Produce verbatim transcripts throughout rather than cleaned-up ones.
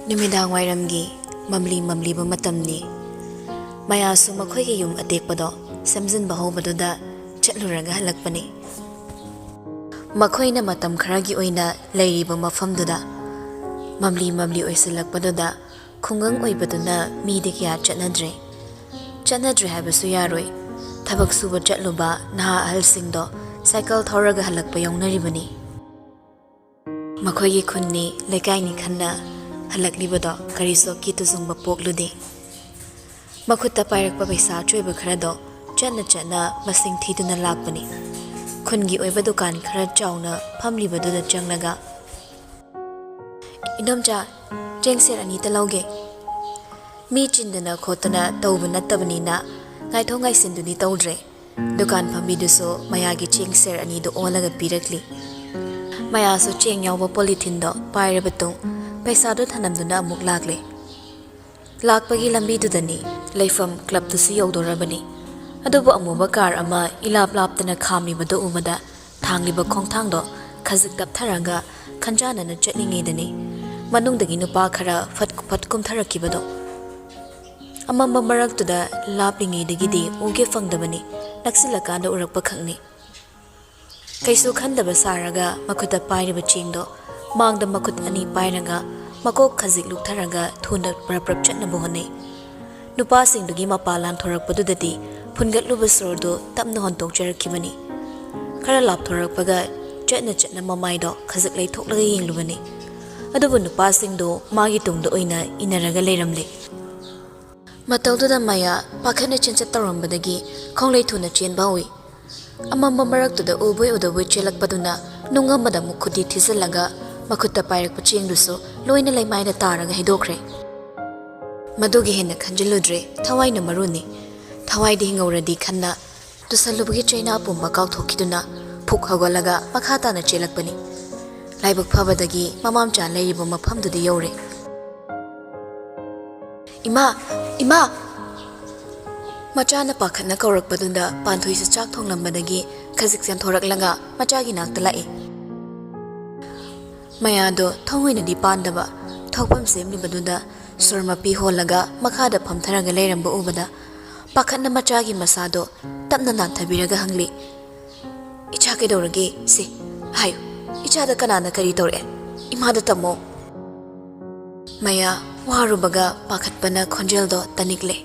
ꯅꯨꯃꯤꯗꯥꯡ ꯋꯥꯏꯔꯝꯒꯤ ꯃꯝꯂꯤ ꯃꯝꯂꯤꯕ ꯃꯇꯝꯅꯤ꯫ ꯃꯌꯥꯁꯨ ꯃꯈꯣꯏꯒꯤ ꯌꯨꯝ ꯑꯇꯦꯛꯄꯗꯣ ꯁꯦꯝꯖꯤꯟꯕ ꯍꯧꯕꯗꯨꯗ ꯆꯠꯂꯨꯔꯒ ꯍꯜꯂꯛꯄꯅꯤ꯫ ꯃꯈꯣꯏꯅ ꯃꯇꯝ ꯈꯔꯒꯤ ꯑꯣꯏꯅ ꯂꯩꯔꯤꯕ ꯃꯐꯝꯗꯨꯗ ꯃꯝꯂꯤ ꯃꯝꯂꯤ ꯑꯣꯏꯁꯤꯜꯂꯛꯄꯗꯨꯗ ꯈꯨꯡꯒꯪ ꯑꯣꯏꯕꯗꯨꯅ ꯃꯤꯗꯤ ꯀꯌꯥ ꯆꯠꯅꯗ꯭ꯔꯦ꯫ ꯆꯠꯅꯗ꯭ꯔꯦ ꯍꯥꯏꯕꯁꯨ ꯌꯥꯔꯣꯏ꯫ ꯊꯕꯛ ꯁꯨꯕ ꯆꯠꯂꯨꯕ ꯅꯍꯥ ꯑꯍꯜꯁꯤꯡꯗꯣ ꯁꯥꯏꯀꯜ ꯊꯧꯔꯒ ꯍꯜꯂꯛꯄ ꯌꯥꯎꯅꯔꯤꯕꯅꯤ꯫ ꯃꯈꯣꯏꯒꯤ ꯈꯨꯟꯅꯤ ꯂꯩꯀꯥꯏꯅꯤ ꯈꯟꯅ ꯍꯜꯂꯛꯂꯤꯕꯗꯣ ꯀꯔꯤꯁꯨ ꯑꯀꯤ ꯇꯨꯖꯨꯡꯕ ꯄꯣꯛꯂꯨꯗꯦ꯫ ꯃꯈꯨꯠꯇ ꯄꯥꯏꯔꯛꯄ ꯄꯩꯁꯥ ꯑꯆꯣꯏꯕ ꯈꯔꯗꯣ ꯆꯠꯅ ꯆꯠꯅ ꯃꯁꯤꯡ ꯊꯤꯗꯨꯅ ꯂꯥꯛꯄꯅꯤ꯫ ꯈꯨꯟꯒꯤ ꯑꯣꯏꯕ ꯗꯨꯀꯥꯟ ꯈꯔ ꯆꯥꯎꯅ ꯐꯝꯂꯤꯕꯗꯨꯗ ꯆꯪꯂꯒ, "ꯏꯗꯣꯝꯆꯥ, ꯆꯦꯡ ꯁꯦꯔ ꯑꯅꯤꯇ ꯂꯧꯒꯦ꯫" ꯃꯤ ꯆꯤꯟꯗꯅ ꯈꯣꯠꯇꯅ ꯇꯧꯕ ꯅꯠꯇꯕꯅꯤꯅ ꯉꯥꯏꯊꯣꯛ ꯉꯥꯏꯁꯤꯟꯗꯨꯗꯤ ꯇꯧꯗ꯭ꯔꯦ꯫ ꯗꯨꯀꯥꯟ ꯐꯝꯕꯤꯗꯨꯁꯨ ꯃꯌꯥꯒꯤ ꯆꯦꯡ ꯁꯦꯔ ꯑꯅꯤꯗꯨ ꯑꯣꯜꯂꯒ ꯄꯤꯔꯛꯂꯤ꯫ ꯃꯌꯥꯁꯨ ꯆꯦꯡ ꯌꯥꯎꯕ ꯄꯣꯂꯤꯊꯤꯟꯗꯣ ꯄꯥꯏꯔꯕ ꯇꯨꯡ ꯄꯩꯁꯥꯗꯨ ꯊꯅꯝꯗꯨꯅ ꯑꯃꯨꯛ ꯂꯥꯛꯂꯦ꯫ ꯂꯥꯛꯄꯒꯤ ꯂꯝꯕꯤꯗꯨꯗꯅꯤ ꯂꯩꯐꯝ ꯀ꯭ꯂꯕꯇꯨꯁꯨ ꯌꯧꯗꯣꯔꯕꯅꯤ꯫ ꯑꯗꯨꯕꯨ ꯑꯃꯨꯕ ꯀꯥꯔ ꯑꯃ ꯏꯂꯥꯞ ꯂꯥꯞꯇꯅ ꯈꯥꯝꯂꯤꯕꯗꯨ ꯎꯕꯗ ꯊꯥꯡꯂꯤꯕ ꯈꯣꯡꯊꯥꯡꯗꯣ ꯈꯖꯤꯛ ꯇꯞꯊꯔꯒ ꯈꯟꯖꯥꯅꯅ ꯆꯠꯂꯤꯉꯩꯗꯅꯤ ꯃꯅꯨꯡꯗꯒꯤ ꯅꯨꯄꯥ ꯈꯔ ꯐꯠ ꯐꯠ ꯀꯨꯝꯊꯔꯛꯈꯤꯕꯗꯣ꯫ ꯑꯃꯝꯕ ꯃꯔꯛꯇꯨꯗ ꯂꯥꯞꯂꯤꯉꯩꯗꯒꯤꯗꯤ ꯎꯒꯦ ꯐꯪꯗꯕꯅꯤ, ꯅꯛꯁꯤꯜꯂꯀꯥꯟꯗ ꯎꯔꯛꯄ ꯈꯛꯅꯤ꯫ ꯀꯩꯁꯨ ꯈꯟꯗꯕ ꯁꯥꯔꯒ ꯃꯈꯨꯠꯇ ꯄꯥꯏꯔꯤꯕ ꯆꯦꯡꯗꯣ ꯃꯥꯡꯗ ꯃꯈꯨꯠ ꯑꯅꯤ ꯄꯥꯏꯔꯒ ꯃꯀꯣꯛ ꯈꯖꯤꯛ ꯂꯨꯛꯊꯔꯒ ꯊꯨꯅ ꯄ꯭ꯔꯞ ꯄ꯭ꯔꯞ ꯆꯠꯅꯕ ꯍꯣꯠꯅꯩ꯫ ꯅꯨꯄꯥꯁꯤꯡꯗꯨꯒꯤ ꯃꯄꯥ ꯂꯥꯟꯊꯣꯔꯛꯄꯗꯨꯗꯗꯤ ꯐꯨꯟꯒꯠꯂꯨꯕ ꯁꯣꯔꯗꯨ ꯇꯞꯅ ꯍꯣꯟꯇꯣꯛꯆꯔꯛꯈꯤꯕꯅꯤ꯫ ꯈꯔ ꯂꯥꯞꯊꯣꯔꯛꯄꯒ ꯆꯠꯅ ꯆꯠꯅ ꯃꯃꯥꯏꯗꯣ ꯈꯖꯤꯛ ꯂꯩꯊꯣꯛꯂꯒ ꯌꯦꯡꯂꯨꯕꯅꯤ꯫ ꯑꯗꯨꯕꯨ ꯅꯨꯄꯥꯁꯤꯡꯗꯨ ꯃꯥꯒꯤ ꯇꯨꯡꯗ ꯑꯣꯏꯅ ꯏꯟꯅꯔꯒ ꯂꯩꯔꯝꯂꯦ꯫ ꯃꯇꯧꯗꯨꯗ ꯃꯌꯥ ꯄꯥꯈꯠꯅ ꯆꯦꯟꯆꯠ ꯇꯧꯔꯝꯕꯗꯒꯤ ꯈꯣꯡꯂꯩ ꯊꯨꯅ ꯆꯦꯟꯕ ꯍꯧꯏ꯫ ꯑꯃꯝꯕ ꯃꯔꯛꯇꯨꯗ ꯎꯕꯣꯏ ꯎꯗꯕꯣꯏ ꯆꯦꯜꯂꯛꯄꯗꯨꯅ ꯅꯨꯡ ꯑꯃꯗ ꯃꯈꯨꯠꯇꯤ ꯊꯤꯖꯤꯜꯂꯒ ꯃꯈꯨꯠꯇ ꯄꯥꯏꯔꯛꯄ ꯆꯦꯡꯗꯨꯁꯨ ꯂꯣꯏꯅ ꯂꯩꯃꯥꯏꯗ ꯇꯥꯔꯒ ꯍꯩꯗꯣꯛꯈ꯭ꯔꯦ꯫ ꯃꯗꯨꯒꯤ ꯍꯦꯟꯅ ꯈꯟꯖꯤꯜꯂꯨꯗ꯭ꯔꯦ, ꯊꯋꯥꯏꯅ ꯃꯔꯨꯅꯤ꯫ ꯊꯋꯥꯏꯗ ꯍꯤꯡꯍꯧꯔꯗꯤ ꯈꯟꯅ ꯇꯨꯁꯜꯂꯨꯕꯒꯤ ꯆꯩꯅꯥ ꯄꯨꯝꯕ ꯀꯥꯎꯊꯣꯛꯈꯤꯗꯨꯅ ꯐꯨꯛ ꯍꯧꯒꯠꯂꯒ ꯃꯈꯥ ꯇꯥꯅ ꯆꯦꯜꯂꯛꯄꯅꯤ꯫ ꯂꯥꯏꯕꯛ ꯐꯕꯗꯒꯤ ꯃꯃꯥ ꯃꯆꯥ ꯂꯩꯔꯤꯕ ꯃꯐꯝꯗꯨꯗ ꯌꯧꯔꯦ꯫ "ꯏꯃꯥ! ꯏꯃꯥ!" ꯃꯆꯥꯅ ꯄꯥꯈꯠꯅ ꯀꯧꯔꯛꯄꯗꯨꯗ ꯄꯥꯟꯊꯣꯏꯁꯨ ꯆꯥꯛ ꯊꯣꯡꯂꯝꯕꯗꯒꯤ ꯈꯖꯤꯛ ꯆꯦꯟꯊꯣꯔꯛꯂꯒ ꯃꯆꯥꯒꯤ ꯅꯥꯛꯇ ꯂꯥꯛꯏ꯫ ꯃꯌꯥꯗꯣ ꯊꯣꯡ ꯑꯣꯏꯅꯗꯤ ꯄꯥꯟꯗꯕ, ꯊꯧꯐꯝ ꯁꯦꯝꯂꯤꯕꯗꯨꯗ ꯁꯣꯔ ꯃꯄꯤ ꯍꯣꯜꯂꯒ ꯃꯈꯥꯗ ꯐꯝꯊꯔꯒ ꯂꯩꯔꯝꯕ ꯎꯕꯗ ꯄꯥꯈꯠꯅ ꯃꯆꯥꯒꯤ ꯃꯁꯥꯗꯣ ꯇꯞꯅ ꯅꯥꯟꯊꯕꯤꯔꯒ ꯍꯪꯂꯤ, "ꯏꯆꯥ ꯀꯩꯗꯧꯔꯒꯦ? ꯁꯤ ꯍꯥꯏꯌꯨ, ꯏꯆꯥꯗ ꯀꯅꯥꯅ ꯀꯔꯤ ꯇꯧꯔꯛꯑꯦ? ꯏꯃꯥꯗ ꯇꯝꯃꯣ꯫" ꯃꯌꯥ ꯋꯥꯔꯨꯕꯒ ꯄꯥꯈꯠꯄꯅ ꯈꯣꯟꯖꯦꯜꯗꯣ ꯇꯅꯤꯛꯂꯦ꯫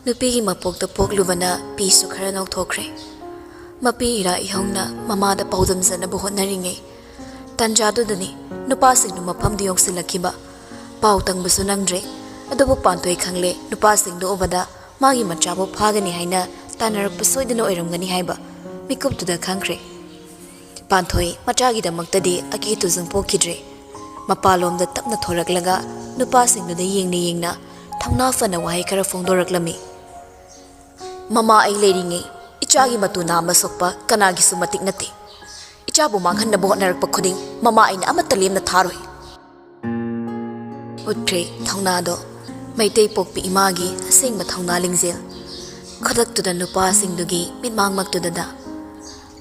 ꯅꯨꯄꯤꯒꯤ ꯃꯄꯣꯛꯇ ꯄꯣꯛꯂꯨꯕꯅ ꯄꯤꯁꯨ ꯈꯔ ꯅꯧꯊꯣꯛꯈ꯭ꯔꯦ꯫ ꯃꯄꯤ ꯏꯔꯥ ꯏꯍꯧꯅ ꯃꯃꯥꯗ ꯄꯥꯎꯗꯝꯖꯅꯕ ꯍꯣꯠꯅꯔꯤꯉꯩ ꯇꯟꯖꯥꯗꯨꯗꯅꯤ ꯅꯨꯄꯥꯁꯤꯡꯗꯨ ꯃꯐꯝꯗꯨ ꯌꯧꯁꯤꯜꯂꯛꯈꯤꯕ꯫ ꯄꯥꯎ ꯇꯪꯕꯁꯨ ꯅꯪꯗ꯭ꯔꯦ꯫ ꯑꯗꯨꯕꯨ ꯄꯥꯟꯊꯣꯏ ꯈꯪꯂꯦ, ꯅꯨꯄꯥꯁꯤꯡꯗꯨ ꯎꯕꯗ ꯃꯥꯒꯤ ꯃꯆꯥꯕꯨ ꯐꯥꯒꯅꯤ ꯍꯥꯏꯅ ꯇꯥꯟꯅꯔꯛꯄ ꯁꯣꯏꯗꯅ ꯑꯣꯏꯔꯝꯒꯅꯤ ꯍꯥꯏꯕ ꯃꯤꯀꯨꯞꯇꯨꯗ ꯈꯪꯈ꯭ꯔꯦ꯫ ꯄꯥꯟꯊꯣꯏ ꯃꯆꯥꯒꯤꯗꯃꯛꯇꯗꯤ ꯑꯀꯤ ꯇꯨꯖꯨꯡ ꯄꯣꯛꯈꯤꯗ꯭ꯔꯦ꯫ ꯃꯄꯥꯂꯣꯝꯗ ꯇꯞꯅ ꯊꯣꯔꯛꯂꯒ ꯅꯨꯄꯥꯁꯤꯡꯗꯨꯗ ꯌꯦꯡꯅ ꯌꯦꯡꯅ ꯊꯧꯅꯥ ꯐꯅ ꯋꯥꯍꯩ ꯈꯔ ꯐꯣꯡꯗꯣꯔꯛꯂꯝꯃꯤ꯫ "ꯃꯃꯥ ꯑꯩ ꯂꯩꯔꯤꯉꯩ ꯏꯆꯥꯒꯤ ꯃꯇꯨ ꯅꯥꯝꯃ ꯁꯣꯛꯄ ꯀꯅꯥꯒꯤꯁꯨ ꯃꯇꯤꯛ ꯅꯠꯇꯦ꯫ ꯏꯆꯥꯕꯨ ꯃꯥꯡꯍꯟꯅꯕ ꯍꯣꯠꯅꯔꯛꯄ ꯈꯨꯗꯤꯡ ꯃꯃꯥ ꯑꯩꯅ ꯑꯃꯠꯇ ꯂꯦꯝꯅ ꯊꯥꯔꯣꯏ꯫" ꯎꯠꯈ꯭ꯔꯦ ꯊꯧꯅꯥꯗꯣ, ꯃꯩꯇꯩ ꯄꯣꯛꯄꯤ ꯏꯃꯥꯒꯤ ꯑꯁꯦꯡꯕ ꯊꯧꯅꯥ ꯂꯤꯡꯖꯦꯜ꯫ ꯈꯨꯗꯛꯇꯨꯗ ꯅꯨꯄꯥꯁꯤꯡꯗꯨꯒꯤ ꯃꯤꯠꯃꯥꯡꯃꯛꯇꯨꯗꯗ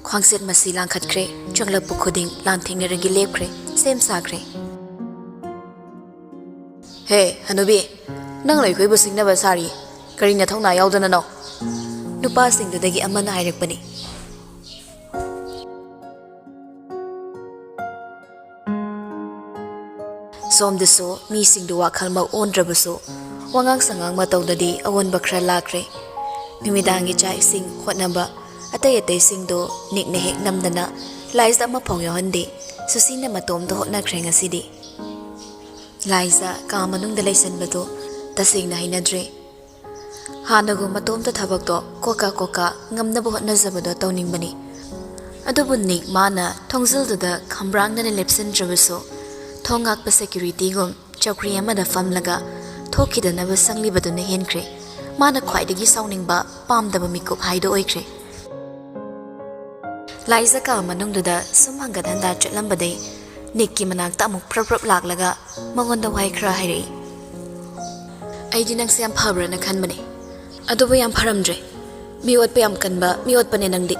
ꯈ꯭ꯋꯥꯡꯆꯦꯠ ꯃꯁꯤ ꯂꯥꯡꯈꯠꯈ꯭ꯔꯦ꯫ ꯆꯪꯂꯛꯄ ꯈꯨꯗꯤꯡ ꯂꯥꯟꯊꯦꯡꯅꯔꯒꯤ ꯂꯦꯞꯈ꯭ꯔꯦ, ꯁꯦꯝ ꯁꯥꯈ꯭ꯔꯦ꯫ "ꯍꯦ, ꯍꯅꯨꯕꯤ, ꯅꯪꯅ ꯑꯩꯈꯣꯏꯕꯨ ꯁꯤꯡꯅꯕ ꯁꯥꯔꯤ, ꯀꯔꯤ ꯅꯊꯧꯅꯥ ꯌꯥꯎꯗꯅꯅꯣ?" ꯅꯨꯄꯥꯁꯤꯡꯗꯨꯗꯒꯤ ꯑꯃꯅ ꯍꯥꯏꯔꯛꯄꯅꯤ꯫ ꯁꯣꯝꯗꯁꯨ ꯃꯤꯁꯤꯡꯗꯨ ꯋꯥꯈꯜꯃꯛ ꯑꯣꯟꯗ꯭ꯔꯕꯁꯨ, ꯋꯥꯉꯥꯡ ꯁꯉꯥꯡ ꯃꯇꯧꯗꯗꯤ ꯑꯑꯣꯟꯕ ꯈꯔ ꯂꯥꯛꯈ꯭ꯔꯦ꯫ ꯅꯨꯃꯤꯗꯥꯡꯒꯤ ꯆꯥꯛ ꯏꯁꯤꯡ ꯍꯣꯠꯅꯕ ꯑꯇꯩ ꯑꯇꯩꯁꯤꯡꯗꯨ ꯅꯤꯛꯅ ꯍꯦꯛ ꯅꯝꯗꯅ ꯂꯥꯏꯖ ꯑꯃꯐꯥꯎ ꯌꯥꯎꯍꯟꯗꯦ꯫ ꯁꯨꯁꯤꯅ ꯃꯇꯣꯝꯇ ꯍꯣꯠꯅꯈ꯭ꯔꯦ ꯉꯁꯤꯗꯤ꯫ ꯂꯥꯏꯖ ꯀꯥ ꯃꯅꯨꯡꯗ ꯂꯩꯁꯟꯕꯗꯨ ꯇꯁꯦꯡꯅ ꯍꯩꯅꯗ꯭ꯔꯦ꯫ ꯍꯥꯟꯅꯒꯨꯝ ꯃꯇꯣꯝꯇ ꯊꯕꯛꯇꯣ ꯀꯣꯀꯥ ꯀꯣꯀꯥ ꯉꯝꯅꯕ ꯍꯣꯠꯅꯖꯕꯗꯣ ꯇꯧꯅꯤꯡꯕꯅꯤ꯫ ꯑꯗꯨꯕꯨ ꯅꯤꯛ ꯃꯥꯅ ꯊꯣꯡꯖꯤꯜꯗꯨꯗ ꯈꯝꯕ꯭ꯔꯥꯡꯅꯅ ꯂꯦꯞꯁꯤꯟꯗ꯭ꯔꯕꯁꯨ, ꯊꯣꯡ ꯉꯥꯛꯄ ꯁꯦꯀ꯭ꯌꯨꯔꯤꯇꯤꯒꯨꯝ ꯆꯧꯀ꯭ꯔꯤ ꯑꯃꯗ ꯐꯝꯂꯒ ꯊꯣꯛꯈꯤꯗꯅꯕ ꯁꯪꯂꯤꯕꯗꯨꯅ ꯍꯦꯟꯈ꯭ꯔꯦ꯫ ꯃꯥꯅ ꯈ꯭ꯋꯥꯏꯗꯒꯤ ꯁꯥꯎꯅꯤꯡꯕ, ꯄꯥꯝꯗꯕ ꯃꯤꯀꯨꯞ ꯍꯥꯏꯗꯣ ꯑꯣꯏꯈ꯭ꯔꯦ꯫ ꯂꯥꯏꯖ ꯀꯥ ꯃꯅꯨꯡꯗꯨꯗ ꯁꯨꯝ ꯍꯪꯒꯠ ꯍꯟꯗꯥ ꯆꯠꯂꯝꯕꯗꯩ ꯅꯤꯛꯀꯤ ꯃꯅꯥꯛꯇ ꯑꯃꯨꯛ ꯄ꯭ꯔꯞ ꯄ꯭ꯔꯞ ꯂꯥꯛꯂꯒ ꯃꯉꯣꯟꯗ ꯋꯥꯍꯩ ꯈꯔ ꯍꯥꯏꯔꯛꯏ꯫ "ꯑꯩꯗꯤ ꯅꯪꯁꯦ ꯌꯥꯝ ꯐꯕ꯭ꯔꯥꯅ ꯈꯟꯕꯅꯦ, ꯑꯗꯨꯕꯨ ꯌꯥꯝ ꯐꯔꯝꯗ꯭ꯔꯦ꯫ ꯃꯤ ꯑꯣꯠꯄ ꯌꯥꯝ ꯀꯟꯕ ꯃꯤ ꯑꯣꯠꯄꯅꯦ ꯅꯪꯗꯤ꯫"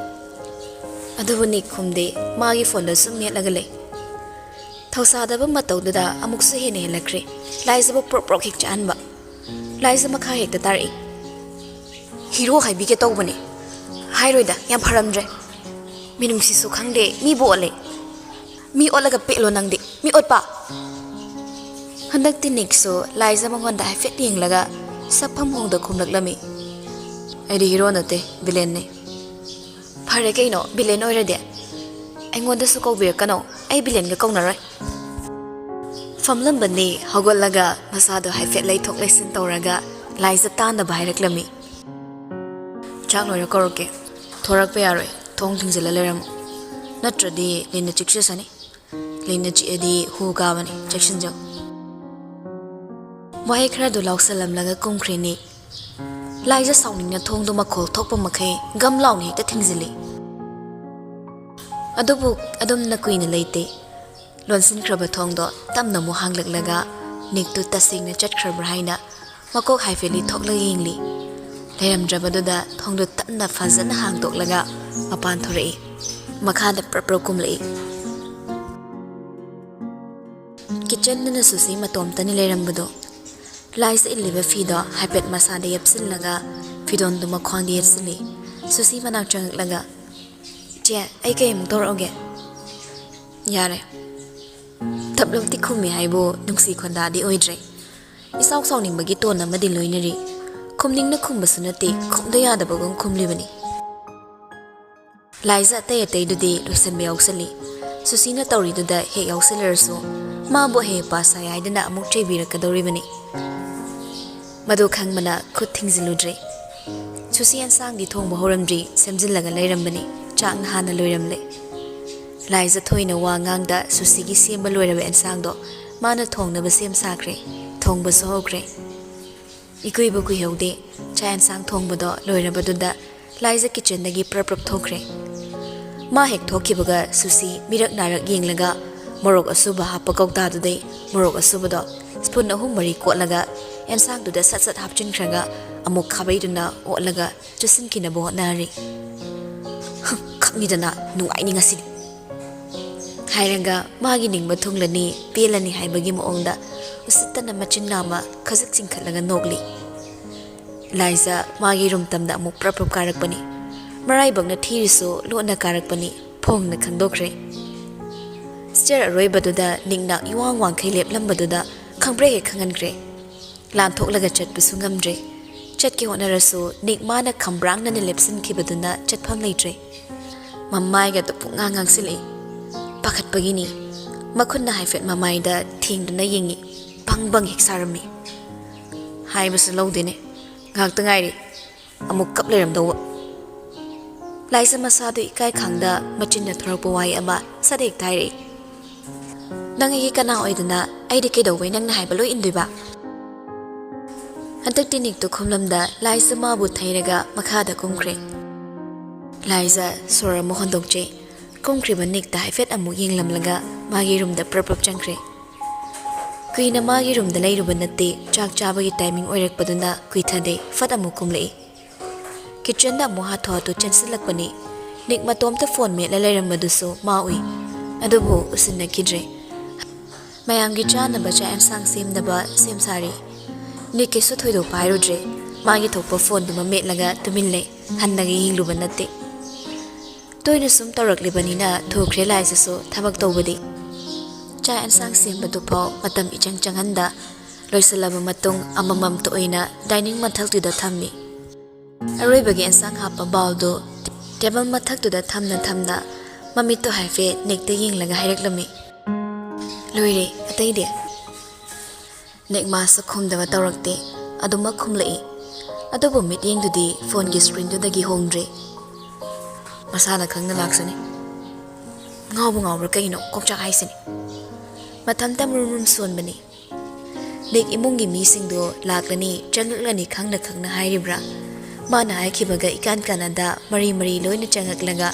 ꯑꯗꯨꯕꯨ ꯅꯤꯛ ꯈꯨꯝꯗꯦ, ꯃꯥꯒꯤ ꯐꯣꯟꯗꯣ ꯁꯨꯝ ꯃꯦꯠꯂꯒ ꯂꯩ꯫ ꯊꯧꯁꯥꯗꯕ ꯃꯇꯧꯗꯨꯗ ꯑꯃꯨꯛꯁꯨ ꯍꯦꯟꯅ ꯍꯦꯜꯂꯛꯈ꯭ꯔꯦ꯫ ꯂꯥꯏꯖꯕꯨ ꯄ꯭ꯔꯣꯛ ꯄ꯭ꯔꯣꯛ ꯍꯦꯛ ꯆꯥꯛꯍꯟꯕ꯫ ꯂꯥꯏꯖ ꯃꯈꯥ ꯍꯦꯛꯇ ꯇꯥꯔꯛꯏ꯫ "ꯍꯤꯔꯣ ꯍꯥꯏꯕꯤꯒꯦ ꯇꯧꯕꯅꯦ꯫ ꯍꯥꯏꯔꯣꯏꯗ, ꯌꯥꯝ ꯐꯔꯝꯗ꯭ꯔꯦ꯫ ꯃꯤꯅꯨꯡꯁꯤꯁꯨ ꯈꯪꯗꯦ, ꯃꯤꯕꯨ ꯑꯣꯠꯂꯦ꯫ ꯃꯤ ꯑꯣꯠꯂꯒ ꯄꯦꯠꯂꯣ ꯅꯪꯗꯤ, ꯃꯤ ꯑꯣꯠꯄ!" ꯍꯟꯗꯛꯇꯤ ꯅꯤꯛꯁꯨ ꯂꯥꯏꯖ ꯃꯉꯣꯟꯗ ꯍꯥꯏꯐꯦꯠ ꯌꯦꯡꯂꯒ ꯁꯛꯐꯝ ꯍꯣꯡꯗ ꯈꯨꯝꯂꯛꯂꯝꯃꯤ꯫ "ꯑꯩꯗꯤ ꯍꯤꯔꯣ ꯅꯠꯇꯦ, ꯚꯤꯂꯦꯟꯅꯦ꯫" "ꯐꯔꯦ ꯀꯩꯅꯣ, ꯚꯤꯂꯦꯟ ꯑꯣꯏꯔꯗꯤ꯫ ꯑꯩꯉꯣꯟꯗꯁꯨ ꯀꯧꯕꯤꯔꯛꯀꯅꯣ, ꯑꯩ ꯚꯤꯂꯦꯟꯒ ꯀꯧꯅꯔꯣꯏ꯫" ꯐꯝꯂꯝꯕꯅꯤ ꯍꯧꯒꯠꯂꯒ ꯃꯁꯥꯗꯣ ꯍꯥꯏꯐꯦꯠ ꯂꯩꯊꯣꯛ ꯂꯩꯁꯤꯟ ꯇꯧꯔꯒ ꯂꯥꯏꯖ ꯇꯥꯅꯕ ꯍꯥꯏꯔꯛꯂꯝꯃꯤ꯫ "ꯆꯥꯛ ꯂꯣꯏꯔ ꯀꯧꯔꯛꯀꯦ꯫ ꯊꯣꯔꯛꯄ ꯌꯥꯔꯣꯏ, ꯊꯣꯡ ꯊꯤꯡꯖꯤꯜꯂ ꯂꯩꯔꯝꯃꯨ꯫ ꯅꯠꯇ꯭ꯔꯗꯤ ꯂꯤꯟꯅ ꯆꯤꯛꯆꯁꯅꯤ꯫ ꯂꯤꯟꯅ ꯆꯤꯛꯑꯗꯤ ꯍꯨ ꯀꯥꯕꯅꯤ, ꯆꯦꯛꯁꯤꯟꯖꯧ꯫" ꯋꯥꯍꯩ ꯈꯔꯗꯨ ꯂꯥꯎꯁꯜꯂꯝꯂꯒ ꯀꯨꯝꯈ꯭ꯔꯦ ꯅꯤꯛ꯫ ꯂꯥꯏꯖ ꯁꯥꯎꯅꯤꯡꯅ ꯊꯣꯡꯗꯨ ꯃꯈꯣꯜ ꯊꯣꯛꯄ ꯃꯈꯩ ꯒꯝ ꯂꯥꯎꯅ ꯍꯦꯛꯇ ꯊꯤꯡꯖꯤꯜꯂꯤ꯫ ꯑꯗꯨꯕꯨ ꯑꯗꯨꯝꯅ ꯀꯨꯏꯅ ꯂꯩꯇꯦ꯫ ꯂꯣꯟꯁꯤꯟꯈ꯭ꯔꯕ ꯊꯣꯡꯗꯣ ꯇꯞꯅ ꯑꯃꯨꯛ ꯍꯥꯡꯂꯛꯂꯒ ꯅꯤꯛꯇꯨ ꯇꯁꯦꯡꯅ ꯆꯠꯈ꯭ꯔꯕ꯭ꯔꯥ ꯍꯥꯏꯅ ꯃꯀꯣꯛ ꯍꯥꯏꯐꯦꯠꯂꯤ ꯊꯣꯛꯂꯒ ꯌꯦꯡꯂꯤ꯫ ꯂꯩꯔꯝꯗ꯭ꯔꯕꯗꯨꯗ ꯊꯣꯡꯗꯨ ꯇꯞꯅ ꯐꯖꯅ ꯍꯥꯡꯗꯣꯛꯂꯒ ꯃꯄꯥꯟ ꯊꯣꯔꯛꯏ꯫ ꯃꯈꯥꯗ ꯄ꯭ꯔꯞ ꯄ꯭ꯔꯞ ꯀꯨꯝꯂꯛꯏ꯫ ꯀꯤꯠꯆꯟꯗꯅ ꯁꯨꯁꯤ ꯃꯇꯣꯝꯇꯅꯤ ꯂꯩꯔꯝꯕꯗꯣ꯫ ꯂꯥꯏꯖ ꯏꯜꯂꯤꯕ ꯐꯤꯗꯣ ꯍꯥꯏꯐꯦꯠ ꯃꯁꯥꯗ ꯌꯦꯞꯁꯤꯜꯂꯒ ꯐꯤꯗꯣꯟꯗꯨ ꯃꯈ꯭ꯋꯥꯡꯗ ꯌꯦꯠꯁꯤꯜꯂꯤ꯫ ꯁꯨꯁꯤ ꯃꯅꯥꯛ ꯆꯪꯉꯛꯂꯒ, "ꯏꯆꯦ, ꯑꯩ ꯀꯩ ꯑꯃꯨꯛ ꯇꯧꯔꯛꯎꯒꯦ?" "ꯌꯥꯔꯦ꯫ ꯊꯞꯂꯞꯇꯤ ꯈꯨꯝꯃꯤ ꯍꯥꯏꯕꯨ ꯅꯨꯡꯁꯤ ꯈꯣꯟꯗꯥꯗꯤ ꯑꯣꯏꯗ꯭ꯔꯦ꯫ ꯏꯁꯥꯎ ꯁꯥꯎꯅꯤꯡꯕꯒꯤ ꯇꯣꯟ ꯑꯃꯗꯤ ꯂꯣꯏꯅꯔꯤ꯫ ꯈꯨꯝꯅꯤꯡꯅ ꯈꯨꯝꯕꯁꯨ ꯅꯠꯇꯦ, ꯈꯨꯝꯗ ꯌꯥꯗꯕꯒꯨꯝ ꯈꯨꯝꯂꯤꯕꯅꯤ꯫" ꯂꯥꯏꯖ ꯑꯇꯩ ꯑꯇꯩꯗꯨꯗꯤ ꯂꯣꯏꯁꯤꯟꯕ ꯌꯥꯎꯁꯜꯂꯤ꯫ ꯁꯨꯁꯤꯅ ꯇꯧꯔꯤꯗꯨꯗ ꯍꯦꯛ ꯌꯥꯎꯁꯜꯂꯔꯁꯨ ꯃꯥꯕꯨ ꯑꯍꯩ ꯑꯄꯥ ꯁꯥꯏ ꯍꯥꯏꯗꯨꯅ ꯑꯃꯨꯛ ꯆꯩꯕꯤꯔꯛꯀꯗꯧꯔꯤꯕꯅꯤ꯫ ꯃꯗꯨ ꯈꯪꯕꯅ ꯈꯨꯠ ꯊꯤꯡꯖꯤꯜꯂꯨꯗ꯭ꯔꯦ꯫ ꯁꯨꯁꯤ ꯑꯦꯟꯁꯥꯡꯗꯤ ꯊꯣꯡꯕ ꯍꯧꯔꯝꯗ꯭ꯔꯤ, ꯁꯦꯝꯖꯤꯜꯂꯒ ꯂꯩꯔꯝꯕꯅꯤ꯫ ꯆꯥꯛꯅ ꯍꯥꯟꯅ ꯂꯣꯏꯔꯝꯂꯦ꯫ ꯂꯥꯏꯖ ꯊꯣꯏꯅ ꯋꯥ ꯉꯥꯡꯗ ꯁꯨꯁꯤꯒꯤ ꯁꯦꯝꯕ ꯂꯣꯏꯔꯕ ꯑꯦꯟꯁꯥꯡꯗꯣ ꯃꯥꯅ ꯊꯣꯡꯅꯕ ꯁꯦꯝ ꯁꯥꯈ꯭ꯔꯦ꯫ ꯊꯣꯡꯕꯁꯨ ꯍꯧꯈ꯭ꯔꯦ꯫ ꯏꯀꯨꯏꯕ ꯀꯨꯏꯍꯧꯗꯦ, ꯆꯥꯛ ꯑꯦꯟꯁꯥꯡ ꯊꯣꯡꯕꯗꯣ ꯂꯣꯏꯔꯕꯗꯨꯗ ꯂꯥꯏꯖ ꯀꯤꯠꯆꯟꯗꯒꯤ ꯄ꯭ꯔꯞ ꯄ꯭ꯔꯞ ꯊꯣꯛꯈ꯭ꯔꯦ꯫ ꯃꯥ ꯍꯦꯛ ꯊꯣꯛꯈꯤꯕꯒ ꯁꯨꯁꯤ ꯃꯤꯔꯛ ꯅꯥꯔꯛ ꯌꯦꯡꯂꯒ ꯃꯣꯔꯣꯛ ꯑꯁꯨꯕ ꯍꯥꯞꯄ ꯀꯧꯇꯥꯗꯨꯗꯩ ꯃꯣꯔꯣꯛ ꯑꯁꯨꯕꯗꯣ ꯁ꯭ꯄꯨꯟ ꯑꯍꯨꯝ ꯃꯔꯤ ꯀꯣꯠꯂꯒ ꯑꯦꯟꯁꯥꯡꯗꯨꯗ ꯁꯠ ꯁꯠ ꯍꯥꯞꯆꯤꯟꯈ꯭ꯔꯒ ꯑꯃꯨꯛ ꯈꯥꯕꯩꯗꯨꯅ ꯑꯣꯠꯂꯒ ꯆꯨꯁꯤꯟꯈꯤꯅꯕ ꯍꯣꯠꯅꯔꯤ꯫ "ꯍꯝ, ꯈꯪꯅꯤꯗꯅ, ꯅꯨꯡꯉꯥꯏꯅꯤ ꯉꯁꯤꯗꯤ꯫" ꯍꯥꯏꯔꯒ ꯃꯥꯒꯤ ꯅꯤꯡꯕ ꯊꯨꯡꯂꯅꯤ, ꯄꯦꯜꯂꯅꯤ ꯍꯥꯏꯕꯒꯤ ꯃꯑꯣꯡꯗ ꯎꯁꯤꯠꯇꯅ ꯃꯆꯤꯟ ꯅꯥꯝꯃ ꯈꯖꯤꯛ ꯆꯤꯡꯈꯠꯂꯒ ꯅꯣꯛꯂꯤ꯫ ꯂꯥꯏꯖ ꯃꯥꯒꯤ ꯔꯨꯝ ꯇꯝꯗ ꯑꯃꯨꯛ ꯄ꯭ꯔꯞ ꯄ꯭ꯔꯞ ꯀꯥꯔꯛꯄꯅꯤ꯫ ꯃꯔꯥꯏꯕꯛꯅ ꯊꯤꯔꯤꯁꯨ ꯂꯣꯟꯅ ꯀꯥꯔꯛꯄꯅꯤ, ꯐꯣꯡꯅ ꯈꯪꯗꯣꯛꯈ꯭ꯔꯦ꯫ ꯁ꯭ꯇꯦꯌꯔ ꯑꯔꯣꯏꯕꯗꯨꯗ ꯅꯤꯛꯅ ꯏꯋꯥꯡ ꯋꯥꯡꯈꯩ ꯂꯦꯞꯂꯝꯕꯗꯨꯗ ꯈꯪꯕ꯭ꯔꯦꯛ ꯍꯦꯛ ꯈꯪꯍꯟꯈ꯭ꯔꯦ꯫ ꯂꯥꯟꯊꯣꯛꯂꯒ ꯆꯠꯄꯁꯨ ꯉꯝꯗ꯭ꯔꯦ꯫ ꯆꯠꯀꯦ ꯍꯣꯠꯅꯔꯁꯨ ꯅꯤꯛ ꯃꯥꯅ ꯈꯝꯕ꯭ꯔꯥꯡꯅꯅ ꯂꯦꯞꯁꯤꯟꯈꯤꯕꯗꯨꯅ ꯆꯠꯐꯝ ꯂꯩꯇ꯭ꯔꯦ꯫ ꯃꯃꯥꯏꯒꯗꯣ ꯄꯨꯡꯉꯥꯡ ꯉꯥꯡꯁꯤꯜꯂꯛꯏ꯫ ꯄꯥꯈꯠꯄꯒꯤꯅꯤ꯫ ꯃꯈꯨꯠꯅ ꯍꯥꯏꯐꯦꯠ ꯃꯃꯥꯏꯗ ꯊꯦꯡꯗꯨꯅ ꯌꯦꯡꯉꯤ꯫ ꯕꯪ ꯕꯪ ꯍꯦꯛ ꯁꯥꯔꯝꯃꯤ꯫ ꯍꯥꯏꯕꯁꯨ ꯂꯧꯗꯦꯅꯦ꯫ ꯉꯥꯏꯍꯥꯛꯇ ꯉꯥꯏꯔꯤ꯫ ꯑꯃꯨꯛ ꯀꯞ ꯂꯩꯔꯝꯗꯧꯕ꯫ ꯂꯥꯏꯖ ꯃꯁꯥꯗꯨ ꯏꯀꯥꯏ ꯈꯪꯗ ꯃꯆꯤꯟꯅ ꯊꯣꯔꯛꯄ ꯋꯥꯍꯩ ꯑꯃ ꯁꯠ ꯍꯦꯛꯇ ꯍꯥꯏꯔꯛꯏ꯫ "ꯅꯪ ꯑꯩꯒꯤ ꯀꯅꯥ ꯑꯣꯏꯗꯅ ꯑꯩꯗꯤ ꯀꯩꯗꯧꯕꯩ ꯅꯪꯅ ꯍꯥꯏꯕ ꯂꯣꯏ ꯏꯟꯗꯣꯏꯕ?" ꯍꯟꯗꯛꯇꯤ ꯅꯤꯛꯇꯨ ꯈꯨꯝꯂꯝꯗ ꯂꯥꯏꯖ ꯃꯥꯕꯨ ꯊꯩꯔꯒ ꯃꯈꯥꯗ ꯀꯨꯝꯈ꯭ꯔꯦ꯫ ꯂꯥꯏꯖ ꯁꯣꯔ ꯑꯃ ꯍꯣꯟꯗꯣꯛꯆꯩ꯫ ꯀꯨꯝꯈ꯭ꯔꯤꯕ ꯅꯤꯛꯇ ꯍꯥꯏꯐꯦꯠ ꯑꯃꯨꯛ ꯌꯦꯡꯂꯝꯂꯒ ꯃꯥꯒꯤ ꯔꯨꯝꯗ ꯄ꯭ꯔꯞ ꯄ꯭ꯔꯞ ꯆꯪꯈ꯭ꯔꯦ꯫ ꯀꯨꯏꯅ ꯃꯥꯒꯤ ꯔꯨꯝꯗ ꯂꯩꯔꯨꯕ ꯅꯠꯇꯦ, ꯆꯥꯛ ꯆꯥꯕꯒꯤ ꯇꯥꯏꯃꯤꯡ ꯑꯣꯏꯔꯛꯄꯗꯨꯅ ꯀꯨꯏꯊꯗꯦ, ꯐꯠ ꯑꯃꯨꯛ ꯀꯨꯝꯂꯛꯏ꯫ ꯀꯤꯠꯆꯟꯗ ꯑꯃꯨꯛ ꯍꯥꯊꯨ ꯍꯥꯊꯨ ꯆꯦꯟꯁꯤꯜꯂꯛꯄꯅꯤ꯫ ꯅꯤꯛ ꯃꯇꯣꯝꯇ ꯐꯣꯟ ꯃꯦꯠꯂ ꯂꯩꯔꯝꯕꯗꯨꯁꯨ ꯃꯥ ꯎꯏ, ꯑꯗꯨꯕꯨ ꯎꯁꯤꯟꯅꯈꯤꯗ꯭ꯔꯦ꯫ ꯃꯌꯥꯝꯒꯤ ꯆꯥꯅꯕ ꯆꯥꯛ ꯑꯦꯟꯁꯥꯡ ꯁꯦꯝꯅꯕ ꯁꯦꯝ ꯁꯥꯔꯤ꯫ ꯅꯤꯛ ꯀꯩꯁꯨ ꯊꯣꯏꯗꯣꯛꯄ ꯍꯥꯏꯔꯨꯗ꯭ꯔꯦ꯫ ꯃꯥꯒꯤ ꯊꯣꯛꯄ ꯐꯣꯟꯗꯨꯃ ꯃꯦꯠꯂꯒ ꯇꯨꯃꯤꯟ ꯂꯩ꯫ ꯍꯟꯅꯒ ꯌꯦꯡꯂꯨꯕ ꯅꯠꯇꯦ꯫ ꯇꯣꯏꯅ ꯁꯨꯝ ꯇꯧꯔꯛꯂꯤꯕꯅꯤꯅ ꯊꯨꯈ꯭ꯔꯦ ꯂꯥꯏꯁꯤꯁꯨ ꯊꯕꯛ ꯇꯧꯕꯗꯤ꯫ ꯆꯥꯛ ꯑꯦꯟꯁꯥꯡ ꯁꯦꯝꯕꯗꯨꯐꯥꯎ ꯃꯇꯝ ꯏꯆꯪ ꯆꯪꯍꯟꯗ ꯂꯣꯏꯁꯤꯜꯂꯕ ꯃꯇꯨꯡ ꯑꯃꯃꯝꯇ ꯑꯣꯏꯅ ꯗꯥꯏꯅꯤꯡ ꯃꯊꯛꯇꯨꯗ ꯊꯝꯃꯤ꯫ ꯑꯔꯣꯏꯕꯒꯤ ꯑꯦꯟꯁꯥꯡ ꯍꯥꯞꯄ ꯕꯥꯎꯜꯗꯨ ꯇꯦꯕꯜ ꯃꯊꯛꯇꯨꯗ ꯊꯝꯅ ꯊꯝꯅ ꯃꯃꯤꯠꯇꯨ ꯍꯥꯏꯐꯦꯠ ꯅꯤꯛꯇ ꯌꯦꯡꯂꯒ ꯍꯥꯏꯔꯛꯂꯝꯃꯤ, "ꯂꯣꯏꯔꯦ, ꯑꯇꯩꯗꯤ?" ꯅꯤꯛ ꯃꯥꯁꯨ ꯈꯨꯝꯗꯕ ꯇꯧꯔꯛꯇꯦ, ꯑꯗꯨꯃꯛ ꯈꯨꯝꯂꯛꯏ꯫ ꯑꯗꯨꯕꯨ ꯃꯤꯠꯌꯦꯡꯗꯨꯗꯤ ꯐꯣꯟꯒꯤ ꯁ꯭ꯀ꯭ꯔꯤꯟꯗꯨꯗꯒꯤ ꯍꯣꯡꯗ꯭ꯔꯦ꯫ ꯃꯁꯥꯅ ꯈꯪꯅ ꯂꯥꯛꯆꯅꯤ꯫ ꯉꯥꯎꯕ ꯉꯥꯎꯕ꯭ꯔꯥ ꯀꯩꯅꯣ ꯀꯣꯛꯆꯥꯛ ꯍꯥꯏꯁꯤꯅꯤ꯫ ꯃꯊꯟꯇ ꯃꯨꯔꯨꯝ ꯃꯨꯔꯨꯝ ꯁꯣꯟꯕꯅꯤ꯫ ꯅꯤꯛ ꯏꯃꯨꯡꯒꯤ ꯃꯤꯁꯤꯡꯗꯣ ꯂꯥꯛꯂꯅꯤ, ꯆꯪꯂꯛꯂꯅꯤ ꯈꯪꯅ ꯈꯪꯅ ꯍꯥꯏꯔꯤꯕ꯭ꯔꯥ? ꯃꯥꯅ ꯍꯥꯏꯈꯤꯕꯒ ꯏꯀꯥꯟ ꯀꯥꯟꯅꯗ ꯃꯔꯤ ꯃꯔꯤ ꯂꯣꯏꯅ ꯆꯪꯉꯛꯂꯒ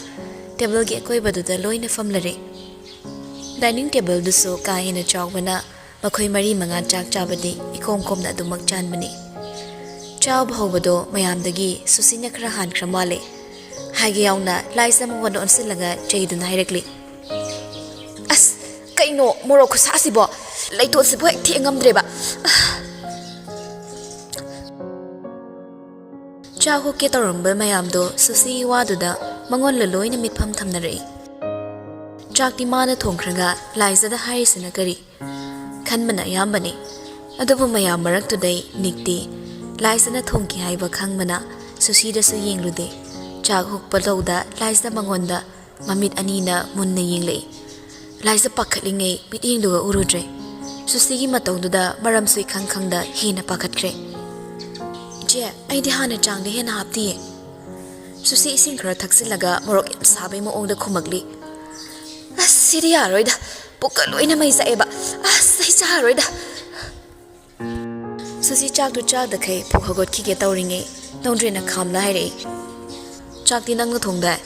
ꯇꯦꯕꯜꯒꯤ ꯑꯀꯣꯏꯕꯗꯨꯗ ꯂꯣꯏꯅ ꯐꯝꯂꯔꯦ꯫ ꯗꯥꯏꯅꯤꯡ ꯇꯦꯕꯜꯗꯨꯁꯨ ꯀꯥ ꯍꯦꯟꯅ ꯆꯥꯎꯕꯅ ꯃꯈꯣꯏ ꯃꯔꯤ ꯃꯉꯥ ꯆꯥꯛ ꯆꯥꯕꯗꯤ ꯏꯀꯣꯝ ꯀꯣꯝꯅ ꯑꯗꯨꯃꯛ ꯆꯥꯟꯕꯅꯤ꯫ ꯆꯥꯕ ꯍꯧꯕꯗꯣ ꯃꯌꯥꯝꯗꯒꯤ ꯁꯨꯁꯤꯅ ꯈꯔ ꯍꯥꯟꯈ꯭ꯔ ꯃꯥꯜꯂꯦ꯫ ꯍꯥꯏꯒꯦ ꯌꯥꯎꯅ ꯂꯥꯏꯖ ꯃꯉꯣꯟꯗ ꯑꯣꯟꯁꯤꯜꯂꯒ ꯆꯩꯗꯨꯅ ꯍꯥꯏꯔꯛꯂꯤ, ꯀꯩꯅꯣ ꯃꯣꯔꯣꯛ ꯈꯨꯁꯥꯁꯤꯕꯣ? ꯂꯩꯇꯣꯠꯁꯤꯕꯨ ꯍꯦꯛ ꯊꯦꯛ ꯉꯝꯗ꯭ꯔꯦꯕ꯫ ꯆꯥꯛ ꯍꯨꯛꯀꯦ ꯇꯧꯔꯝꯕ ꯃꯌꯥꯝꯗꯣ ꯁꯨꯁꯤꯒꯤ ꯋꯥꯗꯨꯗ ꯃꯉꯣꯟꯗ ꯂꯣꯏꯅ ꯃꯤꯠꯐꯝ ꯊꯝꯅꯔꯛꯏ꯫ ꯆꯥꯛꯇꯤ ꯃꯥꯅ ꯊꯣꯡꯈ꯭ꯔꯒ ꯂꯥꯏꯖꯗ ꯍꯥꯏꯔꯤꯁꯤꯅ ꯀꯔꯤ? ꯈꯟꯕꯅ ꯑꯌꯥꯝꯕꯅꯤ꯫ ꯑꯗꯨꯕꯨ ꯃꯌꯥꯝ ꯃꯔꯛꯇꯨꯗꯩ ꯅꯤꯛꯇꯤ ꯂꯥꯏꯖꯅ ꯊꯣꯡꯈꯤ ꯍꯥꯏꯕ ꯈꯪꯕꯅ ꯁꯨꯁꯤꯗꯁꯨ ꯌꯦꯡꯂꯨꯗꯦ꯫ ꯆꯥꯛ ꯍꯨꯛꯄ ꯂꯧꯗ ꯂꯥꯏꯖ ꯃꯉꯣꯟꯗ ꯃꯃꯤꯠ ꯑꯅꯤꯅ ꯃꯨꯟꯅ ꯌꯦꯡꯂꯛꯏ꯫ ꯂꯥꯏꯖ ꯄꯥꯈꯠꯂꯤꯉꯩ ꯃꯤꯠꯌꯦꯡꯗꯨꯒ ꯎꯔꯨꯗ꯭ꯔꯦ꯫ ꯁꯨꯁꯤꯒꯤ ꯃꯇꯧꯗꯨꯗ ꯃꯔꯝꯁꯨ ꯏꯈꯪ ꯈꯪꯗ ꯍꯦꯟꯅ ꯄꯥꯈꯠꯈ꯭ꯔꯦ꯫ "ꯏꯆꯦ, ꯑꯩꯗꯤ ꯍꯥꯟꯅ ꯆꯥꯡꯗ ꯍꯦꯟꯅ ꯍꯥꯞꯇꯤꯌꯦ꯫" ꯁꯨꯁꯤ ꯏꯁꯤꯡ ꯈꯔ ꯊꯛꯆꯤꯜꯂꯒ ꯃꯣꯔꯣꯛ ꯌꯥꯝ ꯁꯥꯕꯩ ꯃꯑꯣꯡꯗ ꯈꯨꯝꯃꯛꯂꯤ꯫ "ꯑꯁ, ꯁꯤꯗꯤ ꯌꯥꯔꯣꯏꯗ꯫ ꯄꯨꯛꯀ ꯂꯣꯏꯅ ꯃꯩ ꯆꯥꯛꯑꯦꯕ꯫ ꯑꯁ, ꯑꯩ ꯆꯥꯔꯔꯣꯏꯗ꯫" ꯁꯨꯁꯤ ꯆꯥꯛꯇꯨ ꯆꯥꯗꯈꯩ ꯄꯨꯛ ꯍꯧꯒꯠꯈꯤꯒꯦ ꯇꯧꯔꯤꯉꯩ ꯅꯣꯡꯗ꯭ꯔꯦꯅ ꯈꯥꯝꯂ ꯍꯥꯏꯔꯛꯏ꯫ "ꯆꯥꯛꯇꯤ ꯅꯪꯅ ꯊꯣꯡꯗꯥꯏ?"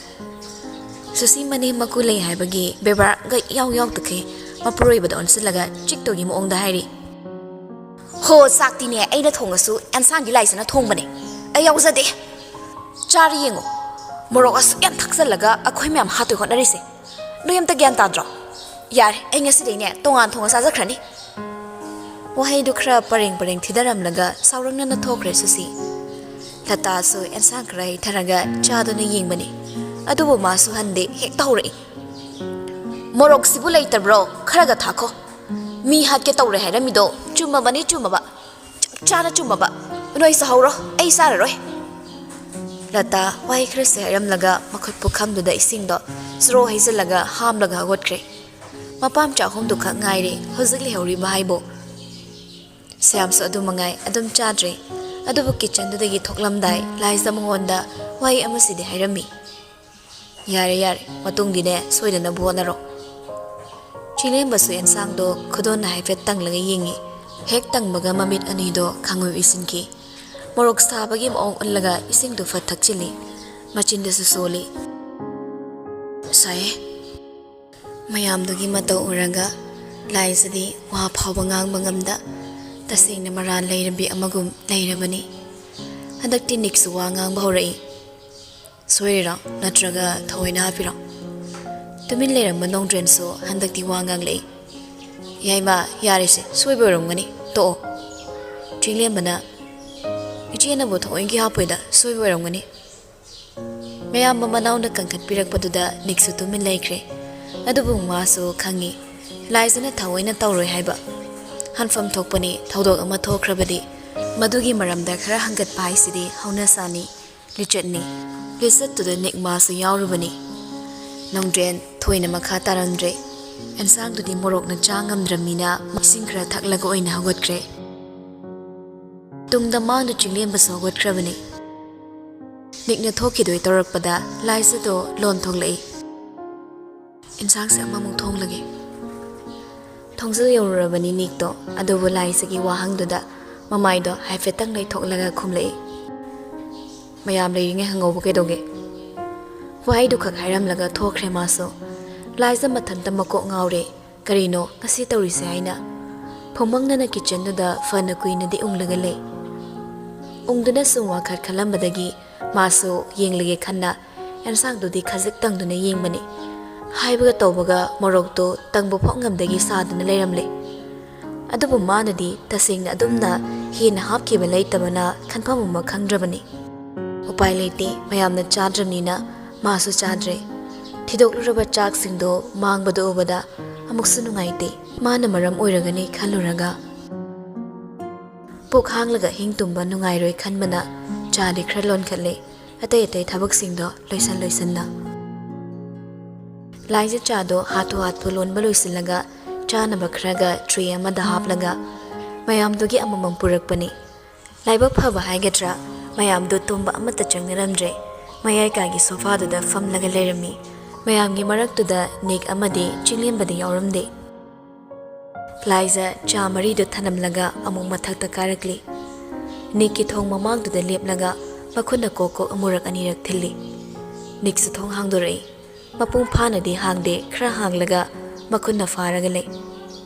ꯁꯨꯁꯤ ꯃꯅꯦꯝ ꯃꯀꯨ ꯂꯩ ꯍꯥꯏꯕꯒꯤ ꯕꯦꯕꯥꯔꯒ ꯏꯌꯥꯎ ꯌꯥꯎꯗꯈꯩ ꯃꯄꯨꯔꯣꯏꯕꯗ ꯑꯣꯟꯁꯤꯜꯂꯒ ꯆꯤꯛꯇꯧꯒꯤ ꯃꯑꯣꯡꯗ ꯍꯥꯏꯔꯤ꯫ "ꯍꯣ, ꯆꯥꯛꯇꯤꯅꯦ ꯑꯩꯅ ꯊꯣꯡꯉꯁꯨ ꯑꯦꯟꯁꯥꯡꯗꯤ ꯂꯥꯏꯁꯅ ꯊꯣꯡꯕꯅꯦ꯫ ꯑꯩ ꯌꯥꯎꯖꯗꯦ꯫ ꯆꯥꯔ ꯌꯦꯡꯉꯣ꯫ ꯃꯣꯔꯣꯛ ꯑꯁꯨꯛ ꯌꯥꯝ ꯊꯥꯛꯆꯜꯂꯒ ꯑꯩꯈꯣꯏ ꯃꯌꯥꯝ ꯍꯥꯠꯇꯣꯏ ꯍꯣꯠꯅꯔꯤꯁꯦ꯫ ꯅꯣꯏ ꯑꯝꯇ ꯒ꯭ꯌꯥꯟ ꯇꯥꯗ꯭ꯔꯣ? ꯌꯥꯔꯦ, ꯑꯩ ꯉꯁꯤꯗꯩꯅꯦ ꯇꯣꯉꯥꯟ ꯊꯣꯡꯉ ꯆꯥꯖꯈ꯭ꯔꯅꯤ꯫" ꯋꯥꯍꯩꯗꯨ ꯈꯔ ꯄꯔꯦꯡ ꯄꯔꯦꯡ ꯊꯤꯗꯔꯝꯂꯒ ꯁꯥꯎꯔꯛꯅꯅ ꯊꯣꯛꯈ꯭ꯔꯦ ꯁꯨꯁꯤ꯫ ꯂꯇꯥꯁꯨ ꯑꯦꯟꯁꯥꯡ ꯈꯔ ꯍꯩꯊꯔꯒ ꯆꯥꯗꯨꯅ ꯌꯦꯡꯕꯅꯤ꯫ ꯑꯗꯨꯕꯨ ꯃꯥꯁꯨ ꯍꯟꯗꯦ, ꯍꯦꯛꯇ ꯍꯧꯔꯛꯏ꯫ "ꯃꯣꯔꯣꯛꯁꯤꯕꯨ ꯂꯩꯇꯕ꯭ꯔꯣ? ꯈꯔꯒ ꯊꯥꯈꯣ꯫ ꯃꯤ ꯍꯥꯠꯀꯦ ꯇꯧꯔꯦ ꯍꯥꯏꯔꯝꯃꯤꯗꯣ ꯆꯨꯝꯃꯕꯅꯤ, ꯆꯨꯝꯃꯕ꯫ ꯆꯞ ꯆꯥꯅ ꯆꯨꯝꯃꯕ꯫ ꯅꯣꯏ ꯆꯥꯍꯧꯔꯣ, ꯑꯩ ꯆꯥꯔꯔꯣꯏ꯫" ꯂꯇꯥ ꯋꯥꯍꯩ ꯈꯔꯁꯦ ꯍꯥꯏꯔꯝꯂꯒ ꯃꯈꯨꯠ ꯄꯨꯈꯝꯗꯨꯗ ꯏꯁꯤꯡꯗꯣ ꯆ꯭ꯔꯣ ꯍꯩꯖꯤꯜꯂꯒ ꯍꯥꯝꯂꯒ ꯍꯧꯒꯠꯈ꯭ꯔꯦ꯫ ꯃꯄꯥꯝꯆꯥ ꯑꯍꯨꯝꯗꯨ ꯈꯛ ꯉꯥꯏꯔꯦ ꯍꯧꯖꯤꯛ ꯂꯩꯍꯧꯔꯤꯕ ꯍꯥꯏꯕꯨ꯫ ꯁ꯭ꯌꯥꯝꯁꯨ ꯑꯗꯨ ꯃꯉꯥꯏ, ꯑꯗꯨꯝ ꯆꯥꯗ꯭ꯔꯦ꯫ ꯑꯗꯨꯕꯨ ꯀꯤꯠꯆꯟꯗꯨꯗꯒꯤ ꯊꯣꯛꯂꯝꯗꯥꯏ ꯂꯥꯏꯖ ꯃꯉꯣꯟꯗ ꯋꯥꯍꯩ ꯑꯃꯁꯤꯗꯤ ꯍꯥꯏꯔꯝꯃꯤ꯫ "ꯌꯥꯔꯦ, ꯌꯥꯔꯦ, ꯃꯇꯨꯡꯗꯤꯅꯦ ꯁꯣꯏꯗꯅꯕ ꯍꯣꯠꯅꯔꯣ꯫" ꯆꯤꯂꯦꯝꯕꯁꯨ ꯑꯦꯟꯁꯥꯡꯗꯣ ꯈꯨꯗꯣꯟꯅ ꯍꯥꯏꯐꯦꯠ ꯇꯪꯂꯒ ꯌꯦꯡꯉꯤ꯫ ꯍꯦꯛ ꯇꯪꯕꯒ ꯃꯃꯤꯠ ꯑꯅꯤꯗꯣ ꯈꯪꯎ ꯏꯁꯤꯟꯈꯤ꯫ ꯃꯣꯔꯣꯛ ꯁꯥꯕꯒꯤ ꯃꯑꯣꯡ ꯎꯠꯂꯒ ꯏꯁꯤꯡꯗꯨ ꯐꯠ ꯊꯛꯆꯤꯜꯂꯤ꯫ ꯃꯆꯤꯟꯗꯁꯨ ꯁꯣꯜꯂꯤ꯫ "ꯁꯥꯏꯌꯦ꯫" ꯃꯌꯥꯝꯗꯨꯒꯤ ꯃꯇꯧ ꯎꯔꯒ ꯂꯥꯏꯖꯗꯤ ꯋꯥ ꯐꯥꯎꯕ ꯉꯥꯡꯕ ꯉꯝꯗ ꯇꯁꯦꯡꯅ ꯃꯔꯥꯜ ꯂꯩꯔꯕꯤ ꯑꯃꯒꯨꯝ ꯂꯩꯔꯕꯅꯤ꯫ ꯍꯟꯗꯛꯇꯤ ꯅꯤꯛꯁꯨ ꯋꯥ ꯉꯥꯡꯕ ꯍꯧꯔꯛꯏ꯫ "ꯁꯣꯏꯔꯤꯔꯣ? ꯅꯠꯇ꯭ꯔꯒ ꯊꯑꯣꯏꯅ ꯍꯥꯞꯄꯤꯔꯣ?" ꯇꯨꯃꯤꯟ ꯂꯩꯔꯝꯕ ꯅꯣꯡꯗ꯭ꯔꯦꯟꯁꯨ ꯍꯟꯗꯛꯇꯤ ꯋꯥ ꯉꯥꯡꯂꯛꯏ꯫ "ꯌꯥꯏꯃ, ꯌꯥꯔꯦꯁꯦ, ꯁꯣꯏꯕ ꯑꯣꯏꯔꯝꯒꯅꯤ, ꯇꯣꯛꯑꯣ꯫" ꯆꯤꯡꯂꯦꯝꯕꯅ, "ꯏꯆꯦꯅꯕꯨ ꯊꯑꯣꯏꯒꯤ ꯍꯥꯞꯄꯣꯏꯗ, ꯁꯣꯏꯕ ꯑꯣꯏꯔꯝꯒꯅꯤ꯫" ꯃꯌꯥꯝꯕ ꯃꯅꯥꯎꯅ ꯀꯟꯈꯠꯄꯤꯔꯛꯄꯗꯨꯗ ꯅꯤꯛꯁꯨ ꯇꯨꯃꯤꯟ ꯂꯩꯈ꯭ꯔꯦ꯫ ꯑꯗꯨꯕꯨ ꯃꯥꯁꯨ ꯈꯪꯉꯤ, ꯂꯥꯏꯖꯅ ꯊꯑꯣꯏꯅ ꯇꯧꯔꯣꯏ ꯍꯥꯏꯕ꯫ ꯍꯟꯐꯝ ꯊꯣꯛꯄꯅꯤ, ꯊꯧꯗꯣꯛ ꯑꯃ ꯊꯣꯛꯈ꯭ꯔꯕꯗꯤ꯫ ꯃꯗꯨꯒꯤ ꯃꯔꯝꯗ ꯈꯔ ꯍꯪꯒꯠꯄ ꯍꯥꯏꯁꯤꯗꯤ ꯍꯧꯅꯁꯥꯅꯤ, ꯂꯤꯆꯠꯅꯤ꯫ ꯂꯤꯆꯠꯇꯨꯗ ꯅꯤꯛ ꯃꯥꯁꯨ ꯌꯥꯎꯔꯨꯕꯅꯤ꯫ ꯅꯣꯡꯗ꯭ꯔꯦꯟ ꯊꯣꯏꯅ ꯃꯈꯥ ꯇꯥꯔꯝꯗ꯭ꯔꯦ꯫ ꯑꯦꯟꯁꯥꯡꯗꯨꯗꯤ ꯃꯣꯔꯣꯛꯅ ꯆꯥ ꯉꯝꯗ꯭ꯔꯕꯅꯤꯅ ꯏꯁꯤꯡ ꯈꯔ ꯊꯛꯂꯒ ꯑꯣꯏꯅ ꯍꯧꯒꯠꯈ꯭ꯔꯦ꯫ ꯇꯨꯡꯗ ꯃꯥꯡꯗ ꯆꯤꯡꯂꯦꯝꯕꯁꯨ ꯍꯧꯒꯠꯈ꯭ꯔꯕꯅꯤ꯫ ꯅꯤꯛꯅ ꯊꯣꯛꯈꯤꯗꯣꯏ ꯇꯧꯔꯛꯄꯗ ꯂꯥꯏꯖꯗꯣ ꯂꯣꯟ ꯊꯣꯛꯂꯛꯏ꯫ "ꯏꯟꯁꯥꯡꯁꯦ ꯑꯃꯃꯨꯛ ꯊꯣꯡꯂꯒꯦ꯫" ꯊꯣꯡꯖꯤꯜ ꯌꯧꯔꯨꯔꯕꯅꯤ ꯅꯤꯛꯇꯣ, ꯑꯗꯨꯕꯨ ꯂꯥꯏꯖꯒꯤ ꯋꯥꯍꯪꯗꯨꯗ ꯃꯃꯥꯏꯗꯣ ꯍꯥꯏꯐꯦꯠꯇꯪ ꯂꯩꯊꯣꯛꯂꯒ ꯈꯨꯝꯂꯛꯏ, "ꯃꯌꯥꯝ ꯂꯩꯔꯤꯉꯩ ꯍꯪꯍꯧꯕ ꯀꯩꯗꯧꯒꯦ?" ꯋꯥꯍꯩꯗꯨꯈꯛ ꯍꯥꯏꯔꯝꯂꯒ ꯊꯣꯛꯈ꯭ꯔꯦ ꯃꯥꯁꯨ꯫ ꯂꯥꯏꯖ ꯃꯊꯟꯇ ꯃꯀꯣꯛ ꯉꯥꯎꯔꯦ꯫ ꯀꯔꯤꯅꯣ ꯉꯁꯤ ꯇꯧꯔꯤꯁꯦ ꯍꯥꯏꯅ ꯐꯨꯝꯃꯪꯅꯅ ꯀꯤꯠꯆꯟꯗꯨꯗ ꯐꯅ ꯀꯨꯏꯅꯗꯤ ꯎꯪꯂꯒ ꯂꯩ꯫ ꯎꯪꯗꯨꯅ ꯁꯨꯝ ꯋꯥꯈꯜ ꯈꯜꯂꯝꯕꯗꯒꯤ ꯃꯥꯁꯨ ꯌꯦꯡꯂꯒꯦ ꯈꯟꯅ ꯑꯦꯟꯁꯥꯡꯗꯨꯗꯤ ꯈꯖꯤꯛ ꯇꯪꯗꯨꯅ ꯌꯦꯡꯕꯅꯤ꯫ ꯍꯥꯏꯕꯒ ꯇꯧꯕꯒ ꯃꯣꯔꯣꯛꯇꯣ ꯇꯪꯕ ꯐꯥꯎ ꯉꯝꯗꯒꯤ ꯁꯥꯗꯨꯅ ꯂꯩꯔꯝꯂꯦ꯫ ꯑꯗꯨꯕꯨ ꯃꯥꯅꯗꯤ ꯇꯁꯦꯡꯅ ꯑꯗꯨꯝꯅ ꯍꯦꯟꯅ ꯍꯥꯞꯈꯤꯕ ꯂꯩꯇꯕꯅ ꯈꯟꯐꯝ ꯑꯃ ꯈꯪꯗ꯭ꯔꯕꯅꯤ꯫ ꯎꯄꯥꯏ ꯂꯩꯇꯦ, ꯃꯌꯥꯝꯅ ꯆꯥꯗ꯭ꯔꯕꯅꯤꯅ ꯃꯥꯁꯨ ꯆꯥꯗ꯭ꯔꯦ꯫ ꯊꯤꯗꯣꯛꯂꯨꯔꯕ ꯆꯥꯛꯁꯤꯡꯗꯣ ꯃꯥꯡꯕꯗ ꯎꯕꯗ ꯑꯃꯨꯛꯁꯨ ꯅꯨꯡꯉꯥꯏꯇꯦ꯫ ꯃꯥꯅ ꯃꯔꯝ ꯑꯣꯏꯔꯒꯅꯤ ꯈꯜꯂꯨꯔꯒ ꯄꯨꯛ ꯍꯥꯡꯂꯒ ꯍꯤꯡ ꯇꯨꯝꯕ ꯅꯨꯡꯉꯥꯏꯔꯣꯏ ꯈꯟꯕꯅ ꯆꯥꯗꯤ ꯈꯔ ꯂꯣꯟꯈꯠꯂꯦ꯫ ꯑꯇꯩ ꯑꯇꯩ ꯊꯕꯛꯁꯤꯡꯗꯣ ꯂꯣꯏꯁꯟ ꯂꯣꯏꯁꯟꯅ꯫ ꯂꯥꯏꯖ ꯆꯥꯗꯣ ꯍꯥꯊꯨ ꯍꯥꯊꯨ ꯂꯣꯟꯕ ꯂꯣꯏꯁꯤꯜꯂꯒ ꯆꯥꯅꯕ ꯈꯔꯒ ꯇ꯭ꯔꯦ ꯑꯃꯗ ꯍꯥꯞꯂꯒ ꯃꯌꯥꯝꯗꯨꯒꯤ ꯑꯃꯃꯝ ꯄꯨꯔꯛꯄꯅꯤ꯫ ꯂꯥꯏꯕꯛ ꯐꯕ ꯍꯥꯏꯒꯗ꯭ꯔꯥ, ꯃꯌꯥꯝꯗꯨ ꯇꯨꯝꯕ ꯑꯃꯠꯇ ꯆꯪꯅꯔꯝꯗ꯭ꯔꯦ꯫ ꯃꯌꯥꯏ ꯀꯥꯒꯤ ꯁꯣꯐꯥꯗꯨꯗ ꯐꯝꯂꯒ ꯂꯩꯔꯝꯃꯤ꯫ ꯃꯌꯥꯝꯒꯤ ꯃꯔꯛꯇꯨꯗ ꯅꯤꯛ ꯑꯃꯗꯤ ꯆꯤꯡꯂꯦꯝꯕꯗꯤ ꯌꯥꯎꯔꯝꯗꯦ꯫ ꯂꯥꯏꯖ ꯆꯥ ꯃꯔꯤꯗꯨ ꯊꯅꯝꯂꯒ ꯑꯃꯨꯛ ꯃꯊꯛꯇ ꯀꯥꯔꯛꯂꯤ꯫ ꯅꯤꯛꯀꯤ ꯊꯣꯡ ꯃꯃꯥꯡꯗꯨꯗ ꯂꯦꯞꯂꯒ ꯃꯈꯨꯠꯅ ꯀꯣꯛ ꯀꯣꯛ ꯑꯃꯨꯔꯛ ꯑꯅꯤꯔꯛ ꯊꯤꯜꯂꯤ꯫ ꯅꯤꯛꯁꯨ ꯊꯣꯡ ꯍꯥꯡꯗꯣꯔꯛꯏ꯫ ꯃꯄꯨꯡ ꯐꯥꯅꯗꯤ ꯍꯥꯡꯗꯦ, ꯈꯔ ꯍꯥꯡꯂꯒ ꯃꯈꯨꯠꯅ ꯐꯥꯔꯒ ꯂꯩ꯫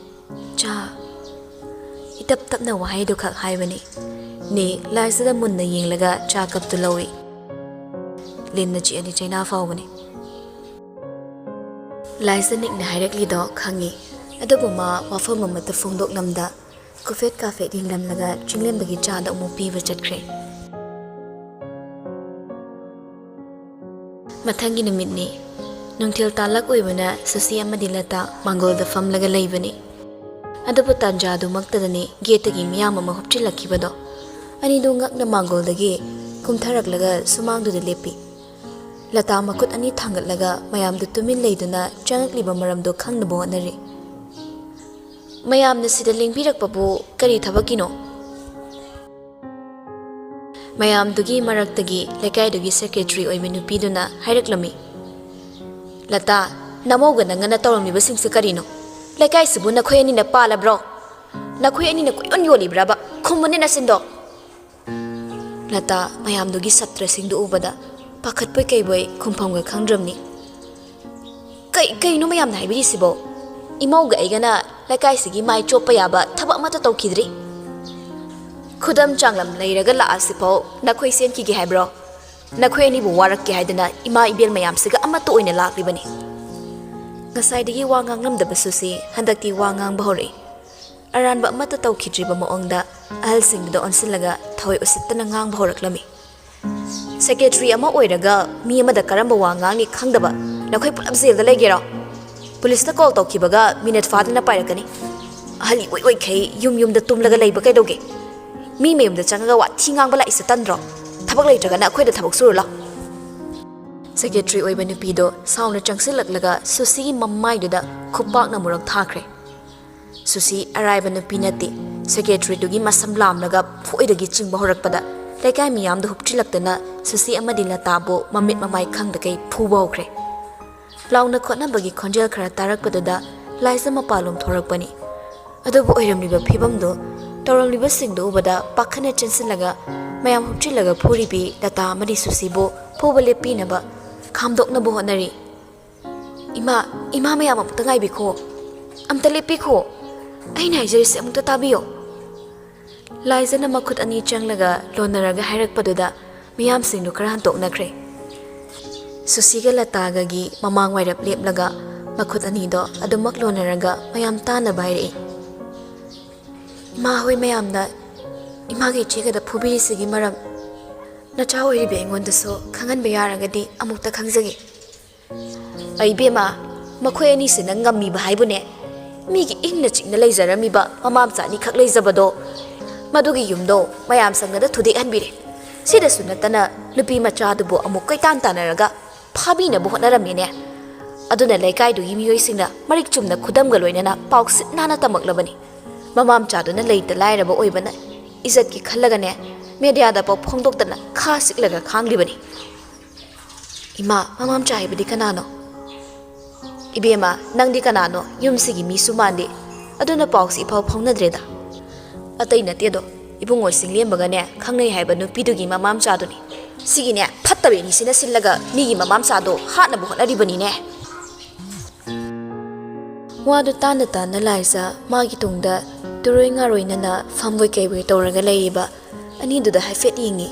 "ꯆꯥ꯫" ꯏꯇꯞ ꯇꯞꯅ ꯋꯥꯍꯩꯗꯨꯈꯛ ꯍꯥꯏꯕꯅꯤ꯫ ꯅꯤꯛ ꯂꯥꯏꯖꯗ ꯃꯨꯟꯅ ꯌꯦꯡꯂꯒ ꯆꯥ ꯀꯞꯇꯨ ꯂꯧꯏ꯫ ꯂꯤꯟꯅ ꯆꯤꯛꯑꯗꯤ ꯆꯩꯅꯥ ꯐꯥꯎꯕꯅꯤ꯫ ꯂꯥꯏꯖ ꯅꯤꯛꯅ ꯍꯥꯏꯔꯛꯂꯤꯗꯣ ꯈꯪꯉꯤ꯫ ꯑꯗꯨꯕꯨ ꯃꯥ ꯋꯥꯐꯝ ꯑꯃꯠꯇ ꯐꯣꯡꯗꯣꯛꯂꯝꯗ ꯀꯨꯐꯦꯠ ꯀꯥꯐꯦꯠ ꯌꯦꯡꯂꯝꯂꯒ ꯆꯤꯡꯂꯦꯝꯕꯒꯤ ꯆꯥꯗ ꯑꯃꯨꯛ ꯄꯤꯕ ꯆꯠꯈ꯭ꯔꯦ꯫ ꯃꯊꯪꯒꯤ ꯅꯨꯃꯤꯠꯅꯤ꯫ ꯅꯨꯡꯊꯤꯜ ꯇꯥꯂꯛ ꯑꯣꯏꯕꯅ ꯁꯨꯁꯤ ꯑꯃꯗꯤ ꯂꯇꯥ ꯃꯥꯡꯒꯣꯜꯗ ꯐꯝꯂꯒ ꯂꯩꯕꯅꯤ꯫ ꯑꯗꯨꯕꯨ ꯇꯥꯟꯖꯥꯗꯨꯃꯛꯇꯗꯅꯤ ꯒꯦꯠꯇꯒꯤ ꯃꯤꯌꯥꯝ ꯑꯃ ꯍꯨꯞꯆꯤꯜꯂꯛꯈꯤꯕꯗꯣ꯫ ꯑꯅꯤꯗꯨ ꯉꯛꯅ ꯃꯥꯡꯒꯣꯜꯗꯒꯤ ꯀꯨꯝꯊꯔꯛꯂꯒ ꯁꯨꯃꯥꯡꯗꯨꯗ ꯂꯦꯞꯄꯤ꯫ ꯂꯇꯥ ꯃꯈꯨꯠ ꯑꯅꯤ ꯊꯥꯡꯒꯠꯂꯒ ꯃꯌꯥꯝꯗꯨ ꯇꯨꯃꯤꯟ ꯂꯩꯗꯨꯅ ꯆꯪꯉꯛꯂꯤꯕ ꯃꯔꯝꯗꯨ ꯈꯪꯅꯕ ꯍꯣꯠꯅꯔꯤ꯫ "ꯃꯌꯥꯝꯅ ꯁꯤꯗ ꯂꯦꯡꯕꯤꯔꯛꯄꯕꯨ ꯀꯔꯤ ꯊꯕꯛꯀꯤꯅꯣ?" ꯃꯌꯥꯝꯗꯨꯒꯤ ꯃꯔꯛꯇꯒꯤ ꯂꯩꯀꯥꯏꯗꯨꯒꯤ ꯁꯦꯀ꯭ꯔꯦꯇꯔꯤ ꯑꯣꯏꯕ ꯅꯨꯄꯤꯗꯨꯅ ꯍꯥꯏꯔꯛꯂꯝꯃꯤ꯫ "ꯂꯇꯥ, ꯅꯃꯧꯒ ꯅꯪꯒꯅ ꯇꯧꯔꯝꯂꯤꯕꯁꯤꯡꯁꯤ ꯀꯔꯤꯅꯣ? ꯂꯩꯀꯥꯏꯁꯤꯕꯨ ꯅꯈꯣꯏ ꯑꯅꯤꯅ ꯄꯥꯜꯂꯕ꯭ꯔꯣ? ꯅꯈꯣꯏ ꯑꯅꯤꯅ ꯀꯣꯏꯌꯣꯟ ꯌꯣꯜꯂꯤꯕ꯭ꯔꯕ? ꯈꯨꯝꯃꯨꯅꯦ ꯅꯆꯤꯟꯗꯣ!" ꯂꯇꯥ ꯃꯌꯥꯝꯗꯨꯒꯤ ꯁꯛꯇ꯭ꯔꯁꯤꯡꯗꯨ ꯎꯕꯗ ꯄꯥꯈꯠꯄꯣꯏ ꯀꯩꯕꯣꯏ ꯈꯨꯝꯐꯝꯒ ꯈꯪꯗ꯭ꯔꯕꯅꯤ꯫ "ꯀꯩ, ꯀꯩꯅꯣ ꯃꯌꯥꯝꯅ ꯍꯥꯏꯕꯤꯔꯤꯁꯤꯕꯣ? ꯏꯃꯧꯒ ꯑꯩꯒꯅ ꯂꯩꯀꯥꯏꯁꯤꯒꯤ ꯃꯥꯏ ꯆꯣꯞꯄ ꯌꯥꯕ ꯊꯕꯛ ꯑꯃꯠꯇ ꯇꯧꯈꯤꯗ꯭ꯔꯤ꯫ ꯈꯨꯗꯝ ꯆꯥꯡꯂꯝ ꯂꯩꯔꯒ ꯂꯥꯛꯑꯁꯤꯐꯥꯎ ꯅꯈꯣꯏ ꯆꯦꯟꯈꯤꯒꯦ ꯍꯥꯏꯕ꯭ꯔꯣ? ꯅꯈꯣꯏ ꯑꯅꯤꯕꯨ ꯋꯥꯔꯛꯀꯦ ꯍꯥꯏꯗꯅ ꯏꯃꯥ ꯏꯕꯦꯜ ꯃꯌꯥꯝꯁꯤꯒ ꯑꯃꯠꯇ ꯑꯣꯏꯅ ꯂꯥꯛꯂꯤꯕꯅꯤ꯫" ꯉꯁꯥꯏꯗꯒꯤ ꯋꯥ ꯉꯥꯡꯂꯝꯗꯕ ꯁꯨꯁꯤ ꯍꯟꯗꯛꯇꯤ ꯋꯥ ꯉꯥꯡꯕ ꯍꯧꯔꯛꯏ꯫ ꯑꯔꯥꯟꯕ ꯑꯃꯠꯇ ꯇꯧꯈꯤꯗ꯭ꯔꯤꯕ ꯃꯑꯣꯡꯗ ꯑꯍꯜꯁꯤꯡꯗꯨꯗ ꯑꯣꯟꯁꯤꯜꯂꯒ ꯊꯑꯣꯏ ꯎꯁꯤꯠꯇꯅ ꯉꯥꯡꯕ ꯍꯧꯔꯛꯂꯝꯃꯤ꯫ "ꯁꯦꯀ꯭ꯔꯦꯇꯔꯤ ꯑꯃ ꯑꯣꯏꯔꯒ ꯃꯤ ꯑꯃꯗ ꯀꯔꯝꯕ ꯋꯥ ꯉꯥꯡꯅꯤ ꯈꯪꯗꯕ ꯅꯈꯣꯏ ꯄꯨꯂꯞ ꯖꯦꯜꯗ ꯂꯩꯒꯦꯔꯣ? ꯄꯨꯂꯤꯁꯇ ꯀꯣꯜ ꯇꯧꯈꯤꯕꯒ ꯃꯤꯅꯠ ꯐꯥꯗꯅ ꯄꯥꯏꯔꯛꯀꯅꯤ꯫ ꯑꯍꯜ ꯑꯣꯏ ꯑꯣꯏꯈꯩ ꯌꯨꯝ ꯌꯨꯝꯗ ꯇꯨꯝꯂꯒ ꯂꯩꯕ ꯀꯩꯗꯧꯒꯦ? ꯃꯤ ꯃꯌꯨꯝꯗ ꯆꯪꯉꯒ ꯋꯥꯊꯤ ꯉꯥꯡꯕ ꯂꯥꯛꯏꯁꯦ ꯇꯟꯗ꯭ꯔꯣ? ꯊꯕꯛ ꯂꯩꯇ꯭ꯔꯒꯅ ꯑꯩꯈꯣꯏꯗ ꯊꯕꯛ ꯁꯨꯔꯨ ꯂꯥꯎ꯫" ꯁꯦꯀ꯭ꯔꯦꯇꯔꯤ ꯑꯣꯏꯕ ꯅꯨꯄꯤꯗꯣ ꯁꯥꯎꯅ ꯆꯪꯁꯤꯜꯂꯛꯂꯒ ꯁꯨꯁꯤꯒꯤ ꯃꯃꯥꯏꯗꯨꯗ ꯈꯨꯄꯥꯛꯅ ꯑꯃꯨꯔꯛ ꯊꯥꯈ꯭ꯔꯦ꯫ ꯁꯨꯁꯤ ꯑꯔꯥꯏꯕ ꯅꯨꯄꯤ ꯅꯠꯇꯦ꯫ ꯁꯦꯀ꯭ꯔꯦꯇꯔꯤꯗꯨꯒꯤ ꯃꯁꯝ ꯂꯥꯝꯂꯒ ꯐꯣꯏꯗꯒꯤ ꯆꯤꯡꯕ ꯍꯧꯔꯛꯄꯗ ꯂꯩꯀꯥꯏ ꯃꯤꯌꯥꯝꯗ ꯍꯨꯞꯆꯤꯜꯂꯛꯇꯅ ꯁꯨꯁꯤ ꯑꯃꯗꯤ ꯂꯇꯥꯕꯨ ꯃꯃꯤꯠ ꯃꯃꯥꯏ ꯈꯪꯗꯈꯩ ꯐꯨꯕ ꯍꯧꯈ꯭ꯔꯦ꯫ ꯂꯥꯎꯅ ꯈꯣꯠꯅꯕꯒꯤ ꯈꯣꯟꯖꯦꯜ ꯈꯔ ꯇꯥꯔꯛꯄꯗꯨꯗ ꯂꯥꯏꯖ ꯃꯄꯥꯜꯂꯣꯝ ꯊꯣꯔꯛꯄꯅꯤ꯫ ꯑꯗꯨꯕꯨ ꯑꯣꯏꯔꯝꯂꯤꯕ ꯐꯤꯕꯝꯗꯨ, ꯇꯧꯔꯝꯂꯤꯕꯁꯤꯡꯗꯨ ꯎꯕꯗ ꯄꯥꯈꯠꯅ ꯆꯦꯟꯁꯤꯜꯂꯒ ꯃꯌꯥꯝ ꯍꯨꯞꯆꯤꯜꯂꯒ ꯐꯨꯔꯤꯕꯤ ꯂꯇꯥ ꯑꯃꯗꯤ ꯁꯨꯁꯤꯕꯨ ꯐꯨꯕ ꯂꯦꯞꯄꯤꯅꯕ ꯈꯥꯝꯗꯣꯛꯅꯕ ꯍꯣꯠꯅꯔꯤ꯫ "ꯏꯃꯥ, ꯏꯃꯥ ꯃꯌꯥꯝ ꯑꯃꯨꯛꯇ ꯉꯥꯏꯕꯤꯈꯣ꯫ ꯑꯝꯇ ꯂꯦꯞꯄꯤꯈꯣ꯫ ꯑꯩꯅ ꯍꯥꯏꯖꯔꯤꯁꯦ ꯑꯃꯨꯛꯇ ꯇꯥꯕꯤꯌꯣ꯫" ꯂꯥꯏꯖꯅ ꯃꯈꯨꯠ ꯑꯅꯤ ꯆꯪꯂꯒ ꯂꯣꯟꯅꯔꯒ ꯍꯥꯏꯔꯛꯄꯗꯨꯗ ꯃꯤꯌꯥꯝꯁꯤꯡꯗꯨ ꯈꯔ ꯍꯟꯇꯣꯛꯅꯈ꯭ꯔꯦ꯫ ꯁꯨꯁꯤꯒ ꯂꯇꯥꯒꯒꯤ ꯃꯃꯥꯡ ꯋꯥꯏꯔꯞ ꯂꯦꯞꯂꯒ ꯃꯈꯨꯠ ꯑꯅꯤꯗꯣ ꯑꯗꯨꯃꯛ ꯂꯣꯟꯅꯔꯒ ꯃꯌꯥꯝ ꯇꯥꯅꯕ ꯍꯥꯏꯔꯛꯏ꯫ ꯏꯃꯥ ꯍꯣꯏ ꯃꯌꯥꯝꯅ ꯏꯃꯥꯒ ꯏꯆꯦꯒꯗ ꯐꯨꯕꯤꯔꯤꯁꯤꯒꯤ ꯃꯔꯝ ꯅꯆꯥ ꯑꯣꯏꯔꯤꯕ ꯑꯩꯉꯣꯟꯗꯁꯨ ꯈꯪꯍꯟꯕ ꯌꯥꯔꯒꯗꯤ ꯑꯃꯨꯛꯇ ꯈꯪꯖꯒꯦ꯫ ꯑꯩ ꯏꯕꯦꯝꯃ, ꯃꯈꯣꯏ ꯑꯅꯤꯁꯤꯅ ꯉꯝꯃꯤꯕ ꯍꯥꯏꯕꯨꯅꯦ, ꯃꯤꯒꯤ ꯏꯪꯅ ꯆꯤꯛꯅ ꯂꯩꯖꯔꯝꯃꯤꯕ ꯃꯃꯥ ꯃꯆꯥ ꯑꯅꯤꯈꯛ ꯂꯩꯖꯕꯗꯣ, ꯃꯗꯨꯒꯤ ꯌꯨꯝꯗꯣ ꯃꯌꯥꯝ ꯆꯪꯅꯗ ꯊꯨꯗꯦꯛꯍꯟꯕꯤꯔꯦ꯫ ꯁꯤꯗꯁꯨ ꯅꯠꯇꯅ ꯅꯨꯄꯤ ꯃꯆꯥꯗꯨꯕꯨ ꯑꯃꯨꯛ ꯀꯣꯏꯇꯥꯟ ꯇꯥꯟꯅꯔꯒ ꯐꯥꯕꯤꯅꯕ ꯍꯣꯠꯅꯔꯝꯃꯤꯅꯦ꯫ ꯑꯗꯨꯅ ꯂꯩꯀꯥꯏꯗꯨꯒꯤ ꯃꯤꯑꯣꯏꯁꯤꯡꯅ ꯃꯔꯤꯛ ꯆꯨꯝꯅ ꯈꯨꯗꯝꯒ ꯂꯣꯏꯅꯅ ꯄꯥꯎ ꯁꯤꯠ ꯅꯥꯟꯅ ꯇꯝꯃꯛꯂꯕꯅꯤ꯫ ꯃꯃꯥ ꯃꯆꯥꯗꯨꯅ ꯂꯩꯇ ꯂꯥꯏꯔꯕ ꯑꯣꯏꯕꯅ ꯏꯖꯠꯀꯤ ꯈꯜꯂꯒꯅꯦ, ꯃꯦꯗꯤꯌꯥꯗ ꯄꯥꯎ ꯐꯣꯡꯗꯣꯛꯇꯅ ꯈꯥ ꯁꯤꯛꯂꯒ ꯈꯥꯡꯂꯤꯕꯅꯤ꯫ ꯏꯃꯥ, ꯃꯃꯥ ꯃꯆꯥ ꯍꯥꯏꯕꯗꯤ ꯀꯅꯥꯅꯣ? ꯏꯕꯦꯝꯃ, ꯅꯪꯗꯤ ꯀꯅꯥꯅꯣ? ꯌꯨꯝꯁꯤꯒꯤ ꯃꯤꯁꯨ ꯃꯥꯟꯗꯦ꯫ ꯑꯗꯨꯅ ꯄꯥꯎꯁꯤ ꯏꯐꯥꯎ ꯐꯥꯎꯅꯗ꯭ꯔꯦꯗ꯫ ꯑꯇꯩ ꯅꯠꯇꯦꯗꯣ, ꯏꯕꯨꯡꯉꯣ ꯆꯤꯡꯂꯦꯝꯕꯒꯅꯦ ꯈꯪꯅꯩ ꯍꯥꯏꯕ ꯅꯨꯄꯤꯗꯨꯒꯤ ꯃꯃꯥ ꯃꯆꯥꯗꯨꯅꯤ꯫ ꯁꯤꯒꯤꯅꯦ ꯐꯠꯇꯕ ꯑꯅꯤꯁꯤꯅ ꯁꯤꯜꯂꯒ ꯃꯤꯒꯤ ꯃꯃꯥ ꯃꯆꯥꯗꯣ ꯍꯥꯠꯅꯕ ꯍꯣꯠꯅꯔꯤꯕꯅꯤꯅꯦ꯫ ꯋꯥꯗꯨ ꯇꯥꯅ ꯇꯥꯅ ꯂꯥꯏꯖ ꯃꯥꯒꯤ ꯇꯨꯡꯗ ꯇꯨꯔꯣꯏ ꯉꯥꯔꯣꯏꯅꯅ ꯐꯝꯕꯣꯏ ꯀꯩꯕꯣꯏ ꯇꯧꯔꯒ ꯂꯩꯔꯤꯕ ꯑꯅꯤꯗꯨꯗ ꯍꯥꯏꯐꯦꯠ ꯌꯦꯡꯉꯤ꯫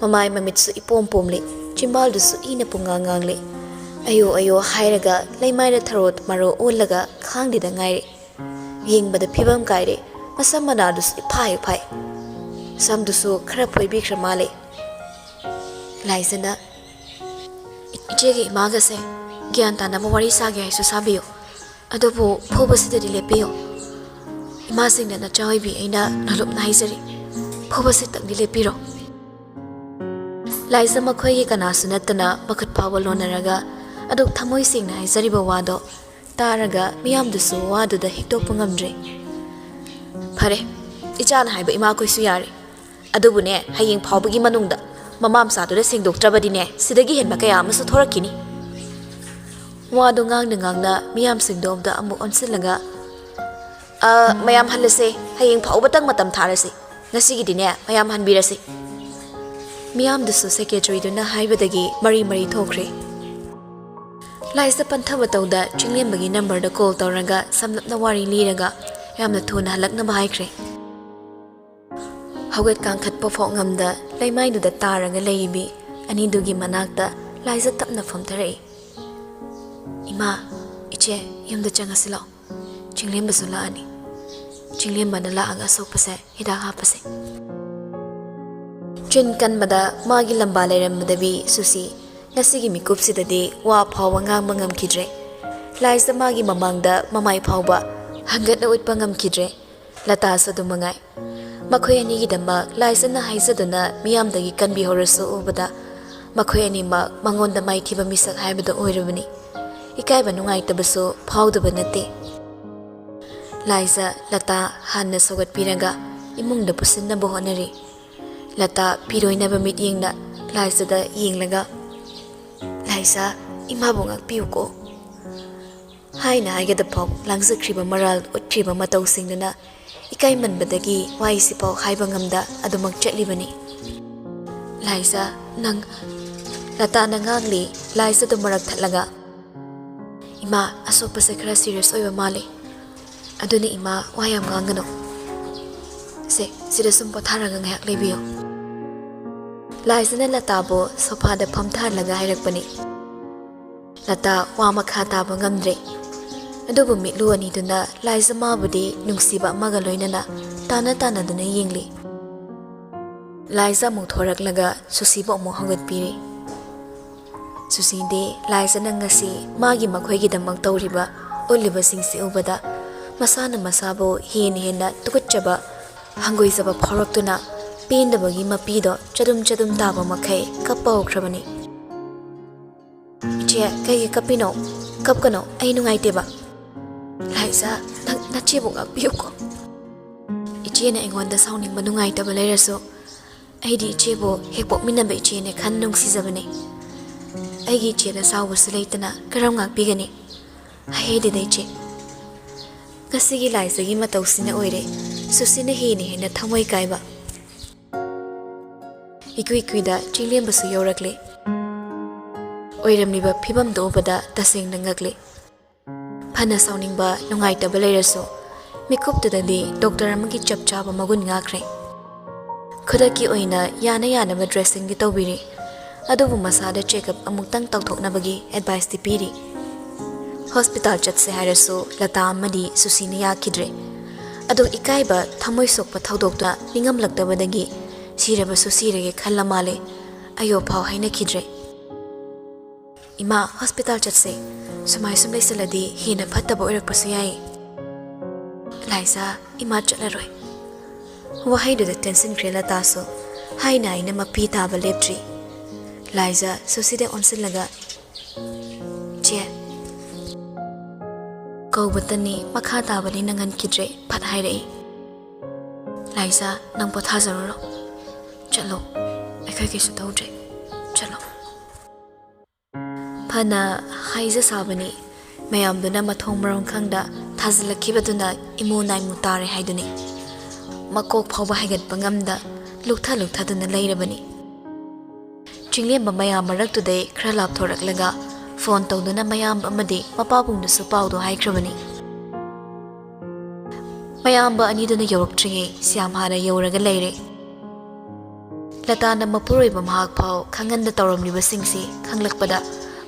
ꯃꯃꯥꯏ ꯃꯃꯤꯠꯁꯨ ꯏꯄꯣꯝ ꯄꯣꯝꯂꯤ, ꯆꯤꯝꯕꯥꯜꯗꯨꯁꯨ ꯏꯅ ꯄꯨꯡꯉꯥꯡ ꯉꯥꯡꯂꯤ꯫ ꯑꯌꯣ ꯑꯌꯣ ꯍꯥꯏꯔꯒ ꯂꯩꯃꯥꯏꯗ ꯊꯔꯣ ꯃꯔꯣ ꯑꯣꯜꯂꯒ ꯈꯥꯡꯗꯦꯗ ꯉꯥꯏꯔꯦ꯫ ꯌꯦꯡꯕꯗ ꯐꯤꯕꯝ ꯀꯥꯏꯔꯦ꯫ ꯃꯁꯝ ꯃꯅꯥꯗꯨꯁꯨ ꯏꯐꯥ ꯏꯐꯥꯏ꯫ ꯁꯝꯗꯨꯁꯨ ꯈꯔ ꯐꯣꯏꯕꯤꯈ꯭ꯔ ꯃꯥꯜꯂꯦ꯫ ꯂꯥꯏꯖꯅ, "ꯏꯆꯦꯒ ꯏꯃꯥꯒꯁꯦ ꯒ꯭ꯌꯥꯟ ꯇꯥꯅꯕ ꯋꯥꯔꯤ ꯁꯥꯒꯦ ꯍꯥꯏꯁꯨ ꯁꯥꯕꯤꯌꯨ, ꯑꯗꯨꯕꯨ ꯐꯨꯕꯁꯤꯗꯗꯤ ꯂꯦꯞꯄꯤꯌꯨ꯫ ꯏꯃꯥꯁꯤꯡꯅ ꯅꯆꯥ ꯑꯣꯏꯕꯤ ꯑꯩꯅ ꯅꯣꯂꯨꯛꯅ ꯍꯥꯏꯖꯔꯤ, ꯐꯨꯕꯁꯤꯇꯪꯗꯤ ꯂꯦꯞꯄꯤꯔꯣ꯫" ꯂꯥꯏꯖ ꯃꯈꯣꯏꯒꯤ ꯀꯅꯥꯁꯨ ꯅꯠꯇꯅ ꯃꯈꯨꯠ ꯐꯥꯎꯕ ꯂꯣꯟꯅꯔꯒ ꯑꯗꯨꯛ ꯊꯃꯣꯏ ꯁꯦꯡꯅ ꯍꯥꯏꯖꯔꯤꯕ ꯋꯥꯗꯣ ꯇꯥꯔꯒ ꯃꯤꯌꯥꯝꯗꯨꯁꯨ ꯋꯥꯗꯨꯗ ꯍꯤꯛꯇꯣꯛꯄ ꯉꯝꯗ꯭ꯔꯦ꯫ "ꯐꯔꯦ, ꯏꯆꯥꯅ ꯍꯥꯏꯕ ꯏꯃꯥꯈꯣꯏꯁꯨ ꯌꯥꯔꯦ꯫ ꯑꯗꯨꯕꯨꯅꯦ, ꯍꯌꯦꯡ ꯐꯥꯎꯕꯒꯤ ꯃꯅꯨꯡꯗ ꯃꯃꯥ ꯃꯆꯥꯗꯨꯗ ꯁꯦꯡꯗꯣꯛꯇ꯭ꯔꯕꯗꯤꯅꯦ, ꯁꯤꯗꯒꯤ ꯍꯦꯟꯕ ꯀꯌꯥ ꯑꯃꯁꯨ ꯊꯣꯔꯛꯈꯤꯅꯤ꯫" ꯋꯥꯗꯨ ꯉꯥꯡꯅ ꯉꯥꯡꯅ ꯃꯤꯌꯥꯝꯁꯤꯡꯗꯣ ꯑꯃꯨꯛ ꯑꯣꯟꯁꯤꯜꯂꯒ, "ꯑ, ꯃꯌꯥꯝ ꯍꯜꯂꯁꯦ, ꯍꯌꯦꯡ ꯐꯥꯎꯕꯇꯪ ꯃꯇꯝ ꯊꯥꯔꯁꯤ꯫ ꯉꯁꯤꯒꯤꯗꯤꯅꯦ, ꯃꯌꯥꯝ ꯍꯟꯕꯤꯔꯁꯤ꯫" ꯃꯤꯌꯥꯝꯗꯨꯁꯨ ꯁꯦꯀ꯭ꯔꯦꯇꯔꯤꯗꯨꯅ ꯍꯥꯏꯕꯗꯒꯤ ꯃꯔꯤ ꯃꯔꯤ ꯊꯣꯛꯈ꯭ꯔꯦ꯫ ꯂꯥꯏꯖ ꯄꯟꯊꯕ ꯇꯧꯗ ꯆꯤꯡꯂꯦꯝꯕꯒꯤ ꯅꯝꯕꯔꯗ ꯀꯣꯜ ꯇꯧꯔꯒ ꯁꯝꯂꯞꯅ ꯋꯥꯔꯤ ꯂꯤꯔꯒ ꯌꯥꯝꯅ ꯊꯨꯅ ꯍꯜꯂꯛꯅꯕ ꯍꯥꯏꯈ꯭ꯔꯦ꯫ ꯍꯧꯒꯠ ꯀꯥꯡꯈꯠꯄ ꯐꯥꯎ ꯉꯝꯗ ꯂꯩꯃꯥꯏꯗꯨꯗ ꯇꯥꯔꯒ ꯂꯩꯔꯤꯕꯤ ꯑꯅꯤꯗꯨꯒꯤ ꯃꯅꯥꯛꯇ ꯂꯥꯏꯖ ꯇꯞꯅ ꯐꯝꯊꯔꯛꯏ꯫ "ꯏꯃꯥ, ꯏꯆꯦ, ꯌꯨꯝꯗ ꯆꯪꯉꯁꯤ ꯂꯥꯛꯑꯣ꯫ ꯆꯤꯡꯂꯦꯝꯕꯁꯨ ꯂꯥꯛꯑꯅꯤ꯫ ꯆꯤꯡꯂꯦꯝꯕꯅ ꯂꯥꯛꯑꯒ ꯑꯁꯣꯛꯄꯁꯦ ꯍꯤꯗꯥꯛ ꯍꯥꯞꯄꯁꯦ꯫ ꯆꯤꯟ ꯀꯟꯕꯗ ꯃꯥꯒꯤ ꯂꯝꯕꯥ ꯂꯩꯔꯝꯃꯗꯕꯤ ꯁꯨꯁꯤ ꯉꯁꯤꯒꯤ ꯃꯤꯀꯨꯞꯁꯤꯗꯗꯤ ꯋꯥ ꯐꯥꯎꯕ ꯉꯥꯡꯕ ꯉꯝꯈꯤꯗ꯭ꯔꯦ꯫ ꯂꯥꯏꯖ ꯃꯥꯒꯤ ꯃꯃꯥꯡꯗ ꯃꯃꯥꯏ ꯐꯥꯎꯕ ꯍꯪꯒꯠꯅ ꯎꯠꯄ ꯉꯝꯈꯤꯗ꯭ꯔꯦ꯫ ꯂꯇꯥꯁꯨ ꯑꯗꯨ ꯃꯉꯥꯏ꯫ ꯃꯈꯣꯏ ꯑꯅꯤꯒꯤꯗꯃꯛ ꯂꯥꯏꯖꯅ ꯍꯥꯏꯖꯗꯨꯅ ꯃꯤꯌꯥꯝꯗꯒꯤ ꯀꯟꯕꯤꯍꯧꯔꯁꯨ ꯎꯕꯗ ꯃꯈꯣꯏ ꯑꯅꯤꯃꯛ ꯃꯉꯣꯟꯗ ꯃꯥꯏꯊꯤꯕ ꯃꯤꯁꯛ ꯍꯥꯏꯕꯗꯨ ꯑꯣꯏꯔꯕꯅꯤ꯫ ꯏꯀꯥꯏꯕ ꯅꯨꯡꯉꯥꯏꯇꯕꯁꯨ ꯐꯥꯎꯗꯕ ꯅꯠꯇꯦ꯫ ꯂꯥꯏꯖ ꯂꯇꯥ ꯍꯥꯟꯅ ꯁꯧꯒꯠꯄꯤꯔꯒ ꯏꯃꯨꯡꯗ ꯄꯨꯁꯤꯟꯅꯕ ꯍꯣꯠꯅꯔꯤ꯫ ꯂꯇꯥ ꯄꯤꯔꯣꯏꯅꯕ ꯃꯤꯠꯌꯦꯡꯅ ꯂꯥꯏꯖꯗ ꯌꯦꯡꯂꯒ, "ꯂꯥꯏꯖ, ꯏꯃꯥꯕꯨ ꯉꯥꯛꯄꯤꯌꯨꯀꯣ" ꯍꯥꯏꯅ ꯍꯥꯏꯒꯗꯐꯥꯎ ꯂꯥꯡꯖꯈ꯭ꯔꯤꯕ ꯃꯔꯥꯜ ꯎꯠꯈ꯭ꯔꯤꯕ ꯃꯇꯧꯁꯤꯡꯗꯨꯅ ꯏꯀꯥꯏꯃꯟꯕꯗꯒꯤ ꯋꯥꯍꯩꯁꯤꯐꯥꯎ ꯍꯥꯏꯕ ꯉꯝꯗ ꯑꯗꯨꯃꯛ ꯆꯠꯂꯤꯕꯅꯤ꯫ "ꯂꯥꯏꯖ, ꯅꯪ," ꯂꯇꯥꯅ ꯉꯥꯡꯂꯤ, ꯂꯥꯏꯖꯗꯨ ꯃꯔꯛ ꯊꯠꯂꯒ, "ꯏꯃꯥ, ꯑꯁꯣꯛꯄꯁꯦ ꯈꯔ ꯁꯤꯔꯤꯌꯁ ꯑꯣꯏꯕ ꯃꯥꯜꯂꯤ꯫ ꯑꯗꯨꯅ ꯏꯃꯥ, ꯋꯥ ꯌꯥꯝ ꯉꯥꯡꯒꯅꯨ꯫ ꯁꯦ, ꯁꯤꯗ ꯁꯨꯝ ꯄꯣꯊꯥꯔꯒ ꯉꯥꯏꯍꯥꯛ ꯂꯩꯕꯤꯌꯨ"꯫ ꯂꯥꯏꯖꯅ ꯂꯇꯥꯕꯨ ꯁꯣꯐꯥꯗ ꯐꯝꯊꯍꯜꯂꯒ ꯍꯥꯏꯔꯛꯄꯅꯤ꯫ ꯂꯇꯥ ꯋꯥ ꯃꯈꯥ ꯇꯥꯕ ꯉꯝꯗ꯭ꯔꯦ꯫ ꯑꯗꯨꯕꯨ ꯃꯤꯠꯂꯨ ꯑꯅꯤꯗꯨꯅ ꯂꯥꯏꯖ ꯃꯥꯕꯨꯗꯤ ꯅꯨꯡꯁꯤꯕ ꯑꯃꯒ ꯂꯣꯏꯅꯅ ꯇꯥꯅ ꯇꯥꯅꯗꯨꯅ ꯌꯦꯡꯂꯤ꯫ ꯂꯥꯏꯖ ꯑꯃꯨꯛ ꯊꯣꯔꯛꯂꯒ ꯁꯨꯁꯤꯕꯨ ꯑꯃꯨꯛ ꯍꯧꯒꯠꯄꯤꯔꯤ꯫ ꯁꯨꯁꯤꯗꯤ ꯂꯥꯏꯖꯅ ꯉꯁꯤ ꯃꯥꯒꯤ ꯃꯈꯣꯏꯒꯤꯗꯃꯛ ꯇꯧꯔꯤꯕ, ꯎꯠꯂꯤꯕꯁꯤꯡꯁꯤ ꯎꯕꯗ ꯃꯁꯥꯅ ꯃꯁꯥꯕꯨ ꯍꯦꯟꯅ ꯍꯦꯟꯅ ꯇꯨꯀꯠꯆꯕ, ꯍꯪꯒꯣꯏꯖꯕ ꯐꯥꯎꯔꯛꯇꯨꯅ ꯄꯦꯟꯗꯕꯒꯤ ꯃꯄꯤꯗꯣ ꯆꯗꯨꯝ ꯆꯗꯨꯝ ꯇꯥꯕ ꯃꯈꯩ ꯀꯞꯄ ꯍꯧꯈ꯭ꯔꯕꯅꯤ꯫ "ꯏꯆꯦ, ꯀꯩꯒꯤ ꯀꯞꯄꯤꯅꯣ? ꯀꯞꯀꯅꯣ, ꯑꯩ ꯅꯨꯡꯉꯥꯏꯇꯦꯕ"꯫ "ꯂꯥꯏꯖ, ꯅꯪ ꯅꯆꯦꯕꯨ ꯉꯥꯛꯄꯤꯌꯨꯀꯣ꯫ ꯏꯆꯦꯅ ꯑꯩꯉꯣꯟꯗ ꯁꯥꯎꯅꯤꯡꯕ ꯅꯨꯡꯉꯥꯏꯇꯕ ꯂꯩꯔꯁꯨ, ꯑꯩꯗꯤ ꯏꯆꯦꯕꯨ ꯍꯦꯛ ꯄꯣꯛꯃꯤꯟꯅꯕ ꯏꯆꯦꯅꯦ ꯈꯟ ꯅꯨꯡꯁꯤꯖꯕꯅꯦ꯫ ꯑꯩꯒꯤ ꯏꯆꯦꯗ ꯁꯥꯎꯕꯁꯨ ꯂꯩꯇꯅ ꯀꯔꯝ ꯉꯥꯛꯄꯤꯒꯅꯤ?" "ꯍꯥꯏꯍꯩꯗꯦꯗ ꯏꯆꯦ"꯫ ꯉꯁꯤꯒꯤ ꯂꯥꯏꯖꯒꯤ ꯃꯇꯧꯁꯤꯅ ꯑꯣꯏꯔꯦ ꯁꯨꯁꯤꯅ ꯍꯦꯟꯅ ꯍꯦꯟꯅ ꯊꯃꯣꯏ ꯀꯥꯏꯕ꯫ ꯏꯀꯨꯏ ꯀꯨꯏꯗ ꯆꯤꯡꯂꯦꯝꯕꯁꯨ ꯌꯧꯔꯛꯂꯦ꯫ ꯑꯣꯏꯔꯝꯂꯤꯕ ꯐꯤꯕꯝꯗꯨ ꯎꯕꯗ ꯇꯁꯦꯡꯅ ꯉꯛꯂꯦ꯫ ꯐꯅ ꯁꯥꯎꯅꯤꯡꯕ, ꯅꯨꯡꯉꯥꯏꯇꯕ ꯂꯩꯔꯁꯨ, ꯃꯤꯀꯨꯞꯇꯨꯗꯗꯤ ꯗꯣꯛꯇꯔ ꯑꯃꯒꯤ ꯆꯞ ꯆꯥꯕ ꯃꯒꯨꯟ ꯉꯥꯛꯈ꯭ꯔꯦ꯫ ꯈꯨꯗꯛꯀꯤ ꯑꯣꯏꯅ ꯌꯥꯅ ꯌꯥꯅꯕ ꯗ꯭ꯔꯦꯁꯤꯡꯗꯤ ꯇꯧꯕꯤꯔꯤ, ꯑꯗꯨꯕꯨ ꯃꯁꯥꯗ ꯆꯦꯛꯑꯞ ꯑꯃꯨꯛꯇꯪ ꯇꯧꯊꯣꯛꯅꯕꯒꯤ ꯑꯦꯗꯚꯥꯏꯁꯇꯤ ꯄꯤꯔꯤ꯫ ꯍꯣꯁꯄꯤꯇꯥꯜ ꯆꯠꯁꯦ ꯍꯥꯏꯔꯁꯨ ꯂꯇꯥ ꯑꯃꯗꯤ ꯁꯨꯁꯤꯅ ꯌꯥꯈꯤꯗ꯭ꯔꯦ꯫ ꯑꯗꯨ ꯏꯀꯥꯏꯕ, ꯊꯃꯣꯏ ꯁꯣꯛꯄ ꯊꯧꯗꯣꯛꯇꯨꯅ ꯅꯤꯡꯉꯝꯂꯛꯇꯕꯗꯒꯤ ꯁꯤꯔꯕꯁꯨ ꯁꯤꯔꯒꯦ ꯈꯜꯂ ꯃꯥꯜꯂꯦ꯫ ꯑꯌꯣ ꯐꯥꯎ ꯍꯥꯏꯅꯈꯤꯗ꯭ꯔꯦ꯫ "ꯏꯃꯥ, ꯍꯣꯁꯄꯤꯇꯥꯜ ꯆꯠꯁꯦ꯫ ꯁꯨꯃꯥꯏ ꯁꯨꯝ ꯂꯩꯁꯜꯂꯗꯤ ꯍꯦꯟꯅ ꯐꯠꯇꯕ ꯑꯣꯏꯔꯛꯄꯁꯨ ꯌꯥꯏ꯫" "ꯂꯥꯏꯖꯥ, ꯏꯃꯥ ꯆꯠꯂꯔꯣꯏ꯫" ꯋꯥꯍꯩꯗꯨꯗ ꯇꯦꯟꯁꯤꯟꯈ꯭ꯔꯦ ꯂꯇꯥꯁꯨ꯫ ꯍꯥꯏꯅ ꯍꯥꯏꯅ ꯃꯄꯤ ꯇꯥꯕ ꯂꯦꯞꯇ꯭ꯔꯤ꯫ ꯂꯥꯏꯖꯥ ꯁꯨꯁꯤꯗ ꯑꯣꯟꯁꯤꯜꯂꯒ, "ꯆꯦ, ꯀꯧꯕꯇꯅꯤ, ꯃꯈꯥ ꯇꯥꯕꯗꯤ ꯅꯪꯍꯟꯈꯤꯗ꯭ꯔꯦ", ꯐꯠ ꯍꯥꯏꯔꯛꯏ꯫ "ꯂꯥꯏꯖꯥ, ꯅꯪ ꯄꯣꯊꯥꯖꯔꯨꯔꯣ꯫ ꯆꯠꯂꯣ, ꯑꯩꯈꯣꯏ ꯀꯩꯁꯨ ꯇꯧꯗ꯭ꯔꯦ꯫ ꯆꯠꯂꯣ꯫" ꯐꯅ ꯍꯥꯏꯖ ꯁꯥꯕꯅꯤ, ꯃꯌꯥꯝꯗꯨꯅ ꯃꯊꯣꯡ ꯃꯔꯝ ꯈꯪꯗ ꯊꯥꯖꯤꯜꯂꯛꯈꯤꯕꯗꯨꯅ ꯏꯃꯨ ꯅꯥꯏꯃꯨ ꯇꯥꯔꯦ ꯍꯥꯏꯗꯨꯅꯤ꯫ ꯃꯀꯣꯛ ꯐꯥꯎꯕ ꯍꯥꯏꯒꯠꯄ ꯉꯝꯗ ꯂꯨꯛꯊ ꯂꯨꯛꯊꯗꯨꯅ ꯂꯩꯔꯕꯅꯤ꯫ ꯆꯤꯡꯂꯦꯝꯕ ꯃꯌꯥꯝ ꯃꯔꯛꯇꯨꯗꯩ ꯈꯔ ꯂꯥꯞꯊꯣꯔꯛꯂꯒ ꯐꯣꯟ ꯇꯧꯗꯨꯅ ꯃꯌꯥꯝꯕ ꯑꯃꯗꯤ ꯃꯄꯥꯕꯨꯡꯗꯨꯁꯨ ꯄꯥꯎꯗꯨ ꯍꯥꯏꯈ꯭ꯔꯕꯅꯤ꯫ ꯃꯌꯥꯝꯕ ꯑꯅꯤꯗꯨꯅ ꯌꯧꯔꯛꯇ꯭ꯔꯤꯉꯩ ꯁ꯭ꯌꯥꯝ ꯍꯥꯟꯅ ꯌꯧꯔꯒ ꯂꯩꯔꯦ꯫ ꯂꯇꯥꯅ ꯃꯄꯨꯔꯣꯏꯕ ꯃꯍꯥꯛ ꯐꯥꯎ ꯈꯪꯍꯟꯗ ꯇꯧꯔꯝꯂꯤꯕꯁꯤꯡꯁꯤ ꯈꯪꯂꯛꯄꯗ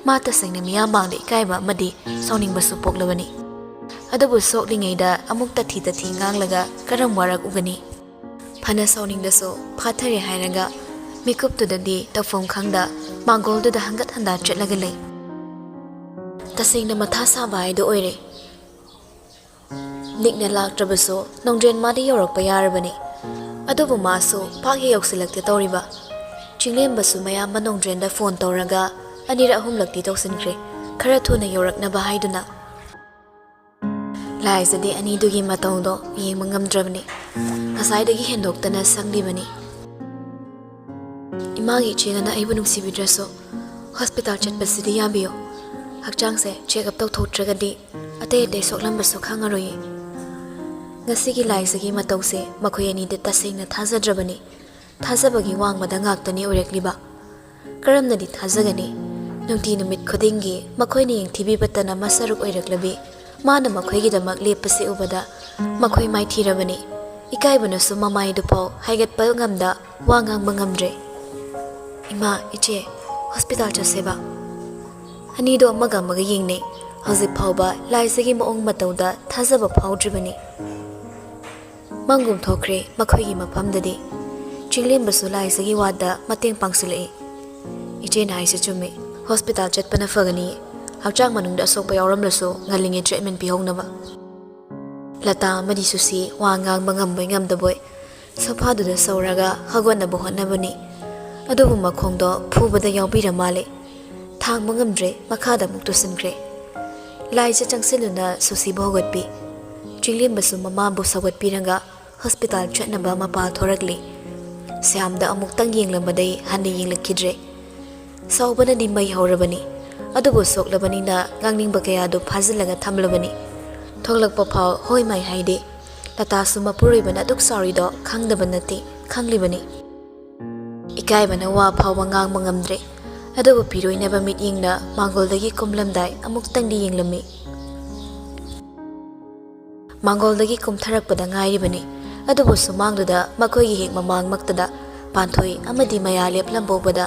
ꯃꯥ ꯇꯁꯦꯡꯅ ꯃꯤꯌꯥꯝ ꯃꯥꯡꯗ ꯏꯀꯥꯏꯕ ꯑꯃꯗꯤ ꯁꯥꯎꯅꯤꯡꯕꯁꯨ ꯄꯣꯛꯂꯕꯅꯤ꯫ ꯑꯗꯨꯕꯨ ꯁꯣꯛꯂꯤꯉꯩꯗ ꯑꯃꯨꯛ ꯇꯊꯤ ꯇꯊꯤ ꯉꯥꯡꯂꯒ ꯀꯔꯝ ꯋꯥꯔꯛꯎꯒꯅꯤ? ꯐꯅ ꯁꯥꯎꯅꯤꯡꯂꯁꯨ ꯐꯥꯊꯔꯦ ꯍꯥꯏꯔꯒ ꯃꯤꯀꯨꯞꯇꯨꯗꯗꯤ ꯇꯧꯐꯝ ꯈꯪꯗ ꯃꯥꯡꯒꯣꯜꯗꯨꯗ ꯍꯪꯒꯠ ꯍꯟꯗꯥ ꯆꯠꯂꯒ ꯂꯩ꯫ ꯇꯁꯦꯡꯅ ꯃꯊꯥ ꯁꯥꯕ ꯍꯥꯏꯗꯨ ꯑꯣꯏꯔꯦ꯫ ꯅꯤꯛꯅ ꯂꯥꯛꯇ꯭ꯔꯕꯁꯨ ꯅꯣꯡꯗ꯭ꯔꯦꯟ ꯃꯥꯗꯤ ꯌꯧꯔꯛꯄ ꯌꯥꯔꯕꯅꯤ꯫ ꯑꯗꯨꯕꯨ ꯃꯥꯁꯨ ꯄꯥꯛ ꯍꯦꯛ ꯌꯧꯁꯤꯜꯂꯛꯇꯦ ꯇꯧꯔꯤꯕ꯫ ꯆꯤꯡꯂꯦꯝꯕꯁꯨ ꯃꯌꯥꯝꯕ ꯅꯣꯡꯗ꯭ꯔꯦꯟꯗ ꯐꯣꯟ ꯇꯧꯔꯒ ꯑꯅꯤꯔꯛ ꯑꯍꯨꯝꯂꯛꯇꯤ ꯇꯧꯁꯤꯟꯈ꯭ꯔꯦ, ꯈꯔ ꯊꯨꯅ ꯌꯧꯔꯛꯅꯕ ꯍꯥꯏꯗꯨꯅ꯫ ꯂꯥꯏꯖꯗꯤ ꯑꯅꯤꯗꯨꯒꯤ ꯃꯇꯧꯗꯣ ꯌꯦꯡꯕ ꯉꯝꯗ꯭ꯔꯕꯅꯤ꯫ ꯉꯁꯥꯏꯗꯒꯤ ꯍꯦꯟꯗꯣꯛꯇꯅ ꯁꯪꯂꯤꯕꯅꯤ꯫ ꯏꯃꯥꯒꯤ ꯏꯆꯦꯅ ꯑꯩꯕꯨ ꯅꯨꯡꯁꯤꯕꯤꯗ꯭ꯔꯁꯨ ꯍꯣꯁꯄꯤꯇꯥꯜ ꯆꯠꯄꯁꯤꯗꯤ ꯌꯥꯕꯤꯌꯨ꯫ ꯍꯛꯆꯥꯡꯁꯦ ꯆꯦꯛ ꯑꯞ ꯇꯧꯊꯣꯛꯇ꯭ꯔꯒꯗꯤ ꯑꯇꯩ ꯑꯇꯩ ꯁꯣꯛꯂꯝꯕꯁꯨ ꯈꯪꯉꯔꯣꯏꯌꯦ꯫ ꯉꯁꯤꯒꯤ ꯂꯥꯏꯖꯒꯤ ꯃꯇꯧꯁꯦ ꯃꯈꯣꯏ ꯑꯅꯤꯗꯤ ꯇꯁꯦꯡꯅ ꯊꯥꯖꯗ꯭ꯔꯕꯅꯤ꯫ ꯊꯥꯖꯕꯒꯤ ꯋꯥꯡꯃꯗ ꯉꯥꯛꯇꯅꯤ ꯑꯣꯏꯔꯛꯂꯤꯕ꯫ ꯀꯔꯝꯅꯗꯤ ꯊꯥꯖꯒꯅꯤ? ꯅꯨꯡꯇꯤ ꯅꯨꯃꯤꯠ ꯈꯨꯗꯤꯡꯒꯤ ꯃꯈꯣꯏꯅ ꯌꯦꯡꯊꯤꯕꯤꯕꯇꯅ ꯃꯁꯔꯨꯛ ꯑꯣꯏꯔꯛꯂꯕꯤ ꯃꯥꯅ ꯃꯈꯣꯏꯒꯤꯗꯃꯛ ꯂꯦꯞꯄꯁꯤ ꯎꯕꯗ ꯃꯈꯣꯏ ꯃꯥꯏꯊꯤꯔꯕꯅꯤ꯫ ꯏꯀꯥꯏꯕꯅꯁꯨ ꯃꯃꯥꯏꯗꯨꯐꯥꯎ ꯍꯥꯏꯒꯠꯄ ꯉꯝꯗ ꯋꯥ ꯉꯥꯡꯕ ꯉꯝꯗ꯭ꯔꯦ꯫ "ꯏꯃꯥ, ꯏꯆꯦ, ꯍꯣꯁꯄꯤꯇꯥꯜ ꯆꯠꯁꯦꯕ꯫" ꯑꯅꯤꯗꯣ ꯑꯃꯒ ꯑꯃꯒ ꯌꯦꯡꯅꯩ꯫ ꯍꯧꯖꯤꯛ ꯐꯥꯎꯕ ꯂꯥꯏꯖꯒꯤ ꯃꯑꯣꯡ ꯃꯇꯧꯗ ꯊꯥꯖꯕ ꯐꯥꯎꯗ꯭ꯔꯤꯕꯅꯤ꯫ ꯃꯪꯒꯨꯝ ꯊꯣꯛꯈ꯭ꯔꯦ ꯃꯈꯣꯏꯒꯤ ꯃꯐꯝꯗꯗꯤ꯫ ꯆꯤꯡꯂꯦꯝꯕꯁꯨ ꯂꯥꯏꯖꯒꯤ ꯋꯥꯗ ꯃꯇꯦꯡ ꯄꯥꯡꯁꯤꯜꯂꯛꯏ꯫ "ꯏꯆꯦꯅ ꯍꯥꯏꯁꯦ ꯆꯨꯝꯃꯤ꯫ ꯍꯣꯁꯄꯤꯇꯥꯜ ꯆꯠꯄꯅ ꯐꯒꯅꯤ꯫ ꯍꯛꯆꯥꯡ ꯃꯅꯨꯡꯗ ꯑꯁꯣꯛꯄ ꯌꯥꯎꯔꯝꯂꯁꯨ ꯉꯜꯂꯤꯉꯩ ꯇ꯭ꯔꯤꯠꯃꯦꯟ ꯄꯤꯍꯧꯅꯕ꯫" ꯂꯇꯥ ꯑꯃꯗꯤ ꯁꯨꯁꯤ ꯋꯥ ꯉꯥꯡꯕ ꯉꯝꯕꯣꯏ ꯉꯝꯗꯕꯣꯏ ꯁꯣꯐꯥꯗꯨꯗ ꯁꯧꯔꯒ ꯍꯧꯒꯠꯅꯕ ꯍꯣꯠꯅꯕꯅꯤ꯫ ꯑꯗꯨꯕꯨ ꯃꯈꯣꯡꯗꯣ ꯐꯨꯕꯗ ꯌꯥꯎꯕꯤꯔ ꯃꯥꯜꯂꯦ꯫ ꯊꯥꯡꯕ ꯉꯝꯗ꯭ꯔꯦ, ꯃꯈꯥꯗ ꯑꯃꯨꯛ ꯇꯨꯁꯤꯟꯈ꯭ꯔꯦ꯫ ꯂꯥꯏꯖ ꯆꯪꯁꯤꯜꯂꯨꯅ ꯁꯨꯁꯤꯕꯨ ꯍꯧꯒꯠꯄꯤ꯫ ꯆꯤꯡꯂꯦꯝꯕꯁꯨ ꯃꯃꯥꯕꯨ ꯁꯧꯒꯠꯄꯤꯔꯒ ꯍꯣꯁꯄꯤꯇꯥꯜ ꯆꯠꯅꯕ ꯃꯄꯥ ꯊꯣꯔꯛꯂꯤ꯫ ꯁ꯭ꯌꯥꯝꯗ ꯑꯃꯨꯛꯇꯪ ꯌꯦꯡꯂꯝꯕꯗꯩ ꯍꯟꯅ ꯌꯦꯡꯂꯛꯈꯤꯗ꯭ꯔꯦ꯫ ꯁꯥꯎꯕꯅꯗꯤ ꯃꯩ ꯍꯧꯔꯕꯅꯤ, ꯑꯗꯨꯕꯨ ꯁꯣꯛꯂꯕꯅꯤꯅ ꯉꯥꯡꯅꯤꯡꯕ ꯀꯌꯥꯗꯨ ꯐꯥꯖꯤꯜꯂꯒ ꯊꯝꯂꯕꯅꯤ꯫ ꯊꯣꯛꯂꯛꯄ ꯐꯥꯎ ꯍꯣꯏ ꯃꯥꯏ ꯍꯥꯏꯗꯦ꯫ ꯂꯇꯥꯁꯨ ꯃꯄꯨꯔꯣꯏꯕꯅ ꯑꯗꯨꯛ ꯁꯥꯎꯔꯤꯗꯣ ꯈꯪꯗꯕ ꯅꯠꯇꯦ, ꯈꯪꯂꯤꯕꯅꯤ꯫ ꯏꯀꯥꯏꯕꯅ ꯋꯥ ꯐꯥꯎꯕ ꯉꯥꯡꯕ ꯉꯝꯗ꯭ꯔꯦ꯫ ꯑꯗꯨꯕꯨ ꯄꯤꯔꯣꯏꯅꯕ ꯃꯤꯠꯌꯦꯡꯅ ꯃꯥꯡꯒꯣꯜꯗꯒꯤ ꯀꯨꯝꯂꯝꯗꯥꯏ ꯑꯃꯨꯛꯇꯪꯗꯤ ꯌꯦꯡꯂꯝꯃꯤ꯫ ꯃꯥꯡꯒꯣꯜꯗꯒꯤ ꯀꯨꯝꯊꯔꯛꯄꯗ ꯉꯥꯏꯔꯤꯕꯅꯤ꯫ ꯑꯗꯨꯕꯨ ꯁꯨꯃꯥꯡꯗꯨꯗ ꯃꯈꯣꯏꯒꯤ ꯍꯦꯛ ꯃꯃꯥꯡꯃꯛꯇꯗ ꯄꯥꯟꯊꯣꯏ ꯑꯃꯗꯤ ꯃꯌꯥ ꯂꯦꯞꯂꯝꯕ ꯎꯕꯗ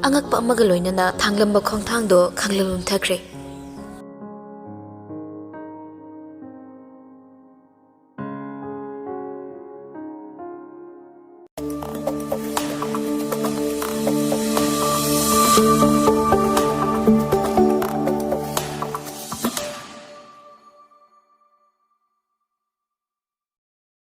ꯑꯉꯛꯄ ꯑꯃꯒ ꯂꯣꯏꯅꯅ ꯊꯥꯡꯂꯝꯕ ꯈꯣꯡꯊꯥꯡꯗꯣ ꯈꯪꯂꯝ ꯂꯨꯝꯊꯈ꯭ꯔꯦ꯫